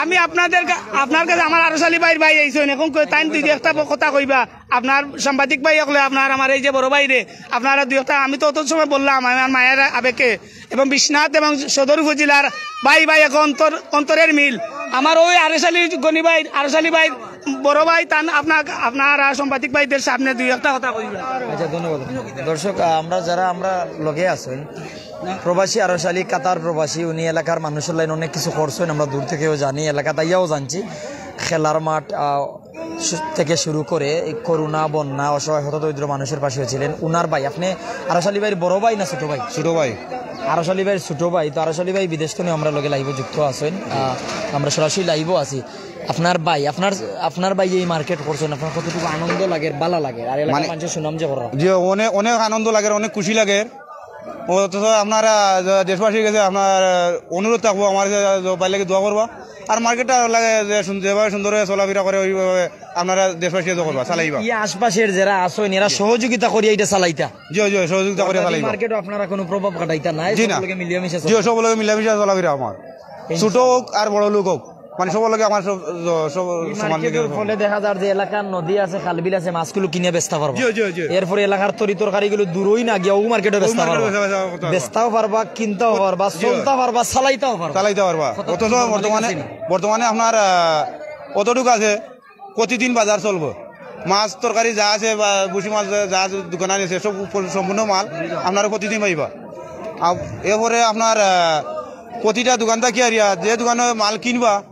আমি আপনাদের কা-, আপনার কাছে আমার আরশালী ভাইর ভাই এইছেন, এখন কই তাইন দুই একটা কথা কইবা। আপনার সাংবাদিক ভাই অকলে, আপনার আমার এই যে বড় ভাইরে, আপনারা দুই একটা, আমি তো অত সময় বললাম, আমার মায়ের আবেগে, এবং বিশ্বনাথ এবং সদর উপজেলার ভাই ভাই এক অন্তর, অন্তরের মিল। আমার ওই আরশ আলী গনি ভাই, আরশ আলী ভাই, বড় ভাই, তান আপনার, আপনারা সাংবাদিক ভাইদের সামনে দুই একটা কথা কইবেন। আচ্ছা, ধন্যবাদ। দর্শক, আহ, আমরা যারা আমরা লগে আছেন, প্রবাসী আরশ আলী, কাতার প্রবাসী, উনি এলাকার মানুষের লাইন অনেক কিছু করছেন, আমরা দূর থেকেও জানি, এলাকাত আইয়াও জানছি। খেলার মাঠ আহ, শু- থেকে শুরু করে এই করোনা, বন্যা, অসহায় হতদরিদ্র মানুষের পাশেও ছিলেন। উনার ভাই, আপনি আরশ আলী ভাইর বড় ভাই না ছোট ভাই? ছোট ভাই। আরশ আলী ভাইর ছোট ভাই। তো আরশ আলী ভাই বিদেশ থেকে আমরা লগে লাইভে যুক্ত আছেন। আহ, আমরা সরাসরি লাইভও আছি। আপনার ভাই, আপনার আপনার ভাই এই মার্কেট করছেন, আপনার কতটুকু আনন্দ লাগে, ভালা লাগে, আর এলাকার মানে- মানুষের সুনাম যে করা? যে অনেক অনেক আনন্দ লাগে, অনেক খুশি লাগে। অথচ আপনারা যে দেশবাসীর কাছে আপনার অনুরোধ থাকবো, আমার যে, যে ভাই লাগে দোয়া করবা, আর মার্কেটটা লাগে যে সুন- যেভাবে সুন্দর হয়ে চলাফেরা করে, ওইভাবে আপনারা দেশবাসী দোয়া করবা, চালাইবা। এই আশপাশের যারা আছেন, এরা সহযোগিতা করিয়া এটা চালাইতা? জি, জি, সহযোগিতা করে চালাইবা। মার্কেটও আপনারা কোনো প্রভাব খাটাইতা নাই? জি না। সকলকে মিলিয়া মিশা জি, সব লোকে মিলামিশা চলাফেরা আমার, ছোট হোক আর বড় লোক হোক, মানে সব লোকে আমার সব, সব সমান দিকে। ফলে দেখা যার যে এলাকার নদী আছে, খালবিল আছে, মাছগুলো কিনে বেচতে পারবো। জি, জি, জি। এরপরে এলাকার তরি তরকারিগুলো দূরই না গিয়া ও মার্কেটে বেচতে পারবো। বেচা, বেচা করতে পারবো। বেচতেও পারবা, কিনতেও পারবা, চলতে পারবা, চালাইতেও পারবা। চালাইতে পারবা। কত অথচ তোমার বর্তমানে মালিক আছে নি? বর্তমানে আপনার আহ, অতটুকু আছে, প্রতিদিন বাজার চলবো। মাছ তরকারি যা আছে বা বুসি মাছ যা, যা দোকানে আছে, সব উপ- সম্পূর্ণ মাল আপনারা প্রতিদিন পাইবা। আর এরপরে আপনার আহ, প্রতিটা দোকান থেকে আর ইয়া, যে দোকানে মাল কিনবা,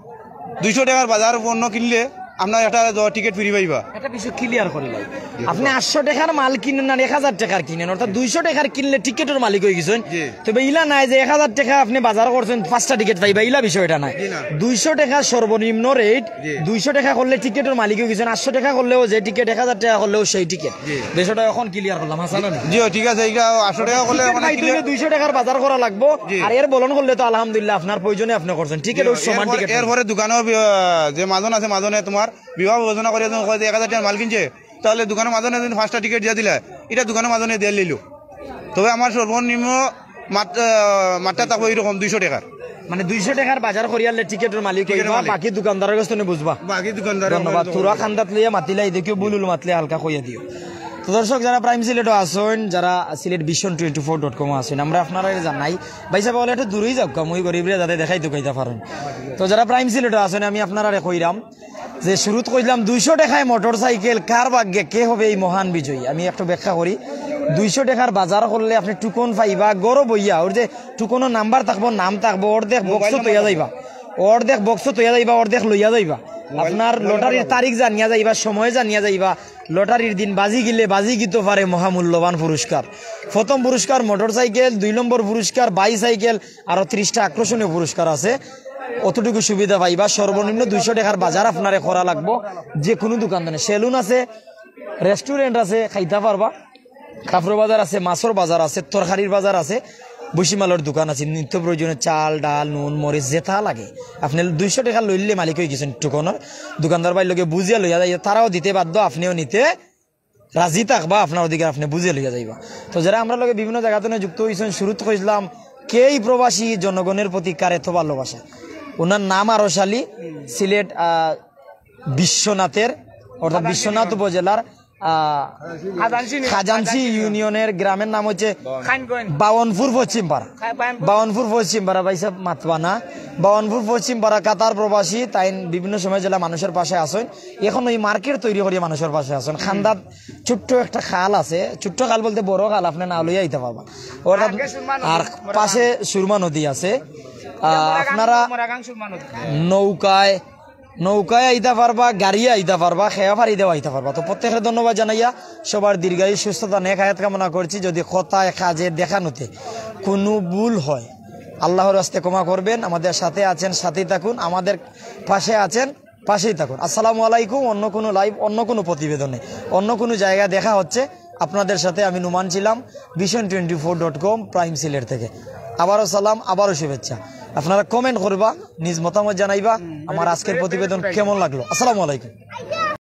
দুইশো টাকার বাজার পণ্য কিনলে আপনার একটা টিকিট ফ্রি পাইবা। একটা বিষয় ক্লিয়ার করি লাই। আপনি আটশো টাকার মাল কিনেন আর এক হাজার টাকার কিনেন, অর্থাৎ দুইশো টাকার কিনলে টিকিটের মালিক হয়ে গেছেন। জি। তবে ইলা নাই যে এক হাজার টাকা আপনি বাজার করছেন, পাঁচটা টিকিট পাইবা, ইলা বিষয়টা নাই। জি না। দুইশো টাকা সর্বনিম্ন রেট। জি। দুইশো টাকা করলে টিকিটের মালিক হয়ে গেছেন, আটশো টাকা করলেও যে টিকিট, এক হাজার টাকা করলেও সেই টিকিট। জি। বিষয়টা এখন ক্লিয়ার করলাম, হাসান আলী। জি, ঠিক আছে, এটা আটশো টাকা করলে টিকিট মানে পাইতে clear- হইলে দুইশো টাকার বাজার করা লাগবো। জি। আর এর বলন করলে তো আলহামদুলিল্লাহ আপনার প্রয়োজনে আপনি করছেন, টিকিট সমান এরপরে, টিকিট। এরপরে দোকানও বি-, যে মাজন আছে, মাজনে তোমার বিভাগ বিবেচনা করে যখন কয় যে এক হাজার টাকার মাল কিনছে, তাহলে দোকানের মাজনে যদি পাঁচটা টিকিট দিয়া দিলে, এটা দোকানের মাজনে দিয়া লইল। তবে আমার সর্বনিম্ন মাত-, আহ, মাত্রা থাকবো এইরকম দুইশো টাকার। মানে দুইশো টাকার বাজার করিয়ালে টিকিটের মালিক টিকিটের হইবা, মালিক। বাকি দোকানদারের কাছ থেকে বুঝবা। বাকি দোকানদার ধন্যবাদ। থুড়া খান্দাত লইয়া মাতিলাই, দেখিও বুলুল মাতলে হালকা কইয়া দিও। তো দর্শক, যারা প্রাইম সিলেটও আছেন, যারা Sylhet vision twenty four dot com আছেন, আমরা আপনারা জানাই, ভাই সাহেব বলে একটু দূরেই যাও, কম ওই গরিবরে যাতে দেখাই তো কইতা পারেন। তো যারা প্রাইম সিলেটও আছেন, আমি আপনারা কইরাম যে শুরুত কইলাম দুইশো টাকায় মোটর সাইকেল, কার ভাগ্যে কে হবে এই মহান বিজয়ী? আমি একটু ব্যাখ্যা করি। দুইশো টাকার বাজার করলে আপনি টুকন পাইবা, গরো বইয়া, ওর যে টুকনর নাম্বার থাকবো, নাম থাকবো, অর্ধেক বক্স তৈয়া যাইবা, অর্ধেক বক্স তৈয়া যাইবা, অর্ধেক লইয়া যাইবা। আপনার লটারির তারিখ জানিয়া যাইবা, সময় জানিয়া যাইবা, লটারির দিন বাজি গিলে বাজি গিতো পারে মহামূল্যবান পুরস্কার। প্রথম পুরস্কার মোটর সাইকেল, দুই নম্বর পুরস্কার বাইসাইকেল, আরো ত্রিশটা আকর্ষণীয় পুরস্কার আছে। অতটুকু সুবিধা পাইবা, সর্বনিম্ন দুইশো টাকার বাজার আপনারে করা লাগবো। যে কোনো দোকান, সেলুন আছে, রেস্টুরেন্ট আছে, খাইতা পারবা, কাপড়র বাজার আছে, মাছর বাজার আছে, তরকারির বাজার আছে, ভুসিমালর দোকান আছে, নিত্য প্রয়োজনীয় চাল, ডাল, নুন, মরিচ, যেটা লাগে। আপনি দুইশো টাকা লইলে মালিক হয়ে গেছেন টুকনর। দোকানদার ভাইর লগে বুঝিয়া লইয়া যাইয়া, তারাও দিতে বাধ্য, আপনিও নিতে রাজি থাকবা, আপনার অধিকার আপনি বুঝিয়া লইয়া যাইবা। তো যারা আমরা লগে বিভিন্ন জায়গা থেকে যুক্ত হয়েছেন, শুরুত কইছিলাম, কেই প্রবাসী জনগণের প্রতি কার এত ভালোবাসা। ওনার নাম আরশ আলী, সিলেট আহ, বিশ্বনাথের, অর্থাৎ বিশ্বনাথ উপজেলার আহ, খাজানসি ইউনিয়নের গ্রামের নাম হচ্ছে বাওয়ানপুর পশ্চিম পাড়া। বাওয়ানপুর পশ্চিম পাড়া, ভাই সাহেব মাতবা না, বাওয়ানপুর পশ্চিম পাড়া, কাতার প্রবাসী, তাইন বিভিন্ন সময় জেলা মানুষের পাশে আসেন। এখন ওই মার্কেট তৈরি করিয়া মানুষের পাশে আসেন। খান্দাত ছোট্ট একটা খাল আছে, ছোট্ট খাল বলতে বড় খাল, আপনি না লইয়া আইতে পারবা। অর্থাৎ আর পাশে সুরমা নদী আছে। আহ, আপনারা নৌকায় নৌকায় আইতা পারবা, গাড়িয়ে আইতা পারবা, খেয়া ফাড়ি দেওয়া আইতা পারবা। তো প্রত্যেকের ধন্যবাদ জানাইয়া সবার দীর্ঘায়ু, সুস্থতা, নেক হায়াত কামনা করছি। যদি কথায়, কাজে, দেখানোতে কোনো ভুল হয়, আল্লাহর রাস্তে ক্ষমা করবেন। আমাদের সাথে আছেন, সাথেই থাকুন, আমাদের পাশে আছেন, পাশেই থাকুন। আসসালামু আলাইকুম। অন্য কোনো লাইভ, অন্য কোনো প্রতিবেদনে, অন্য কোনো জায়গায় দেখা হচ্ছে। আপনাদের সাথে আমি নুমান ছিলাম vision twenty four dot com prime Sylhet থেকে। আবারও সালাম, আবারও শুভেচ্ছা। আপনারা কমেন্ট করবা, নিজ মতামত জানাইবা, আমার আজকের প্রতিবেদন কেমন লাগলো। আসসালামু আলাইকুম।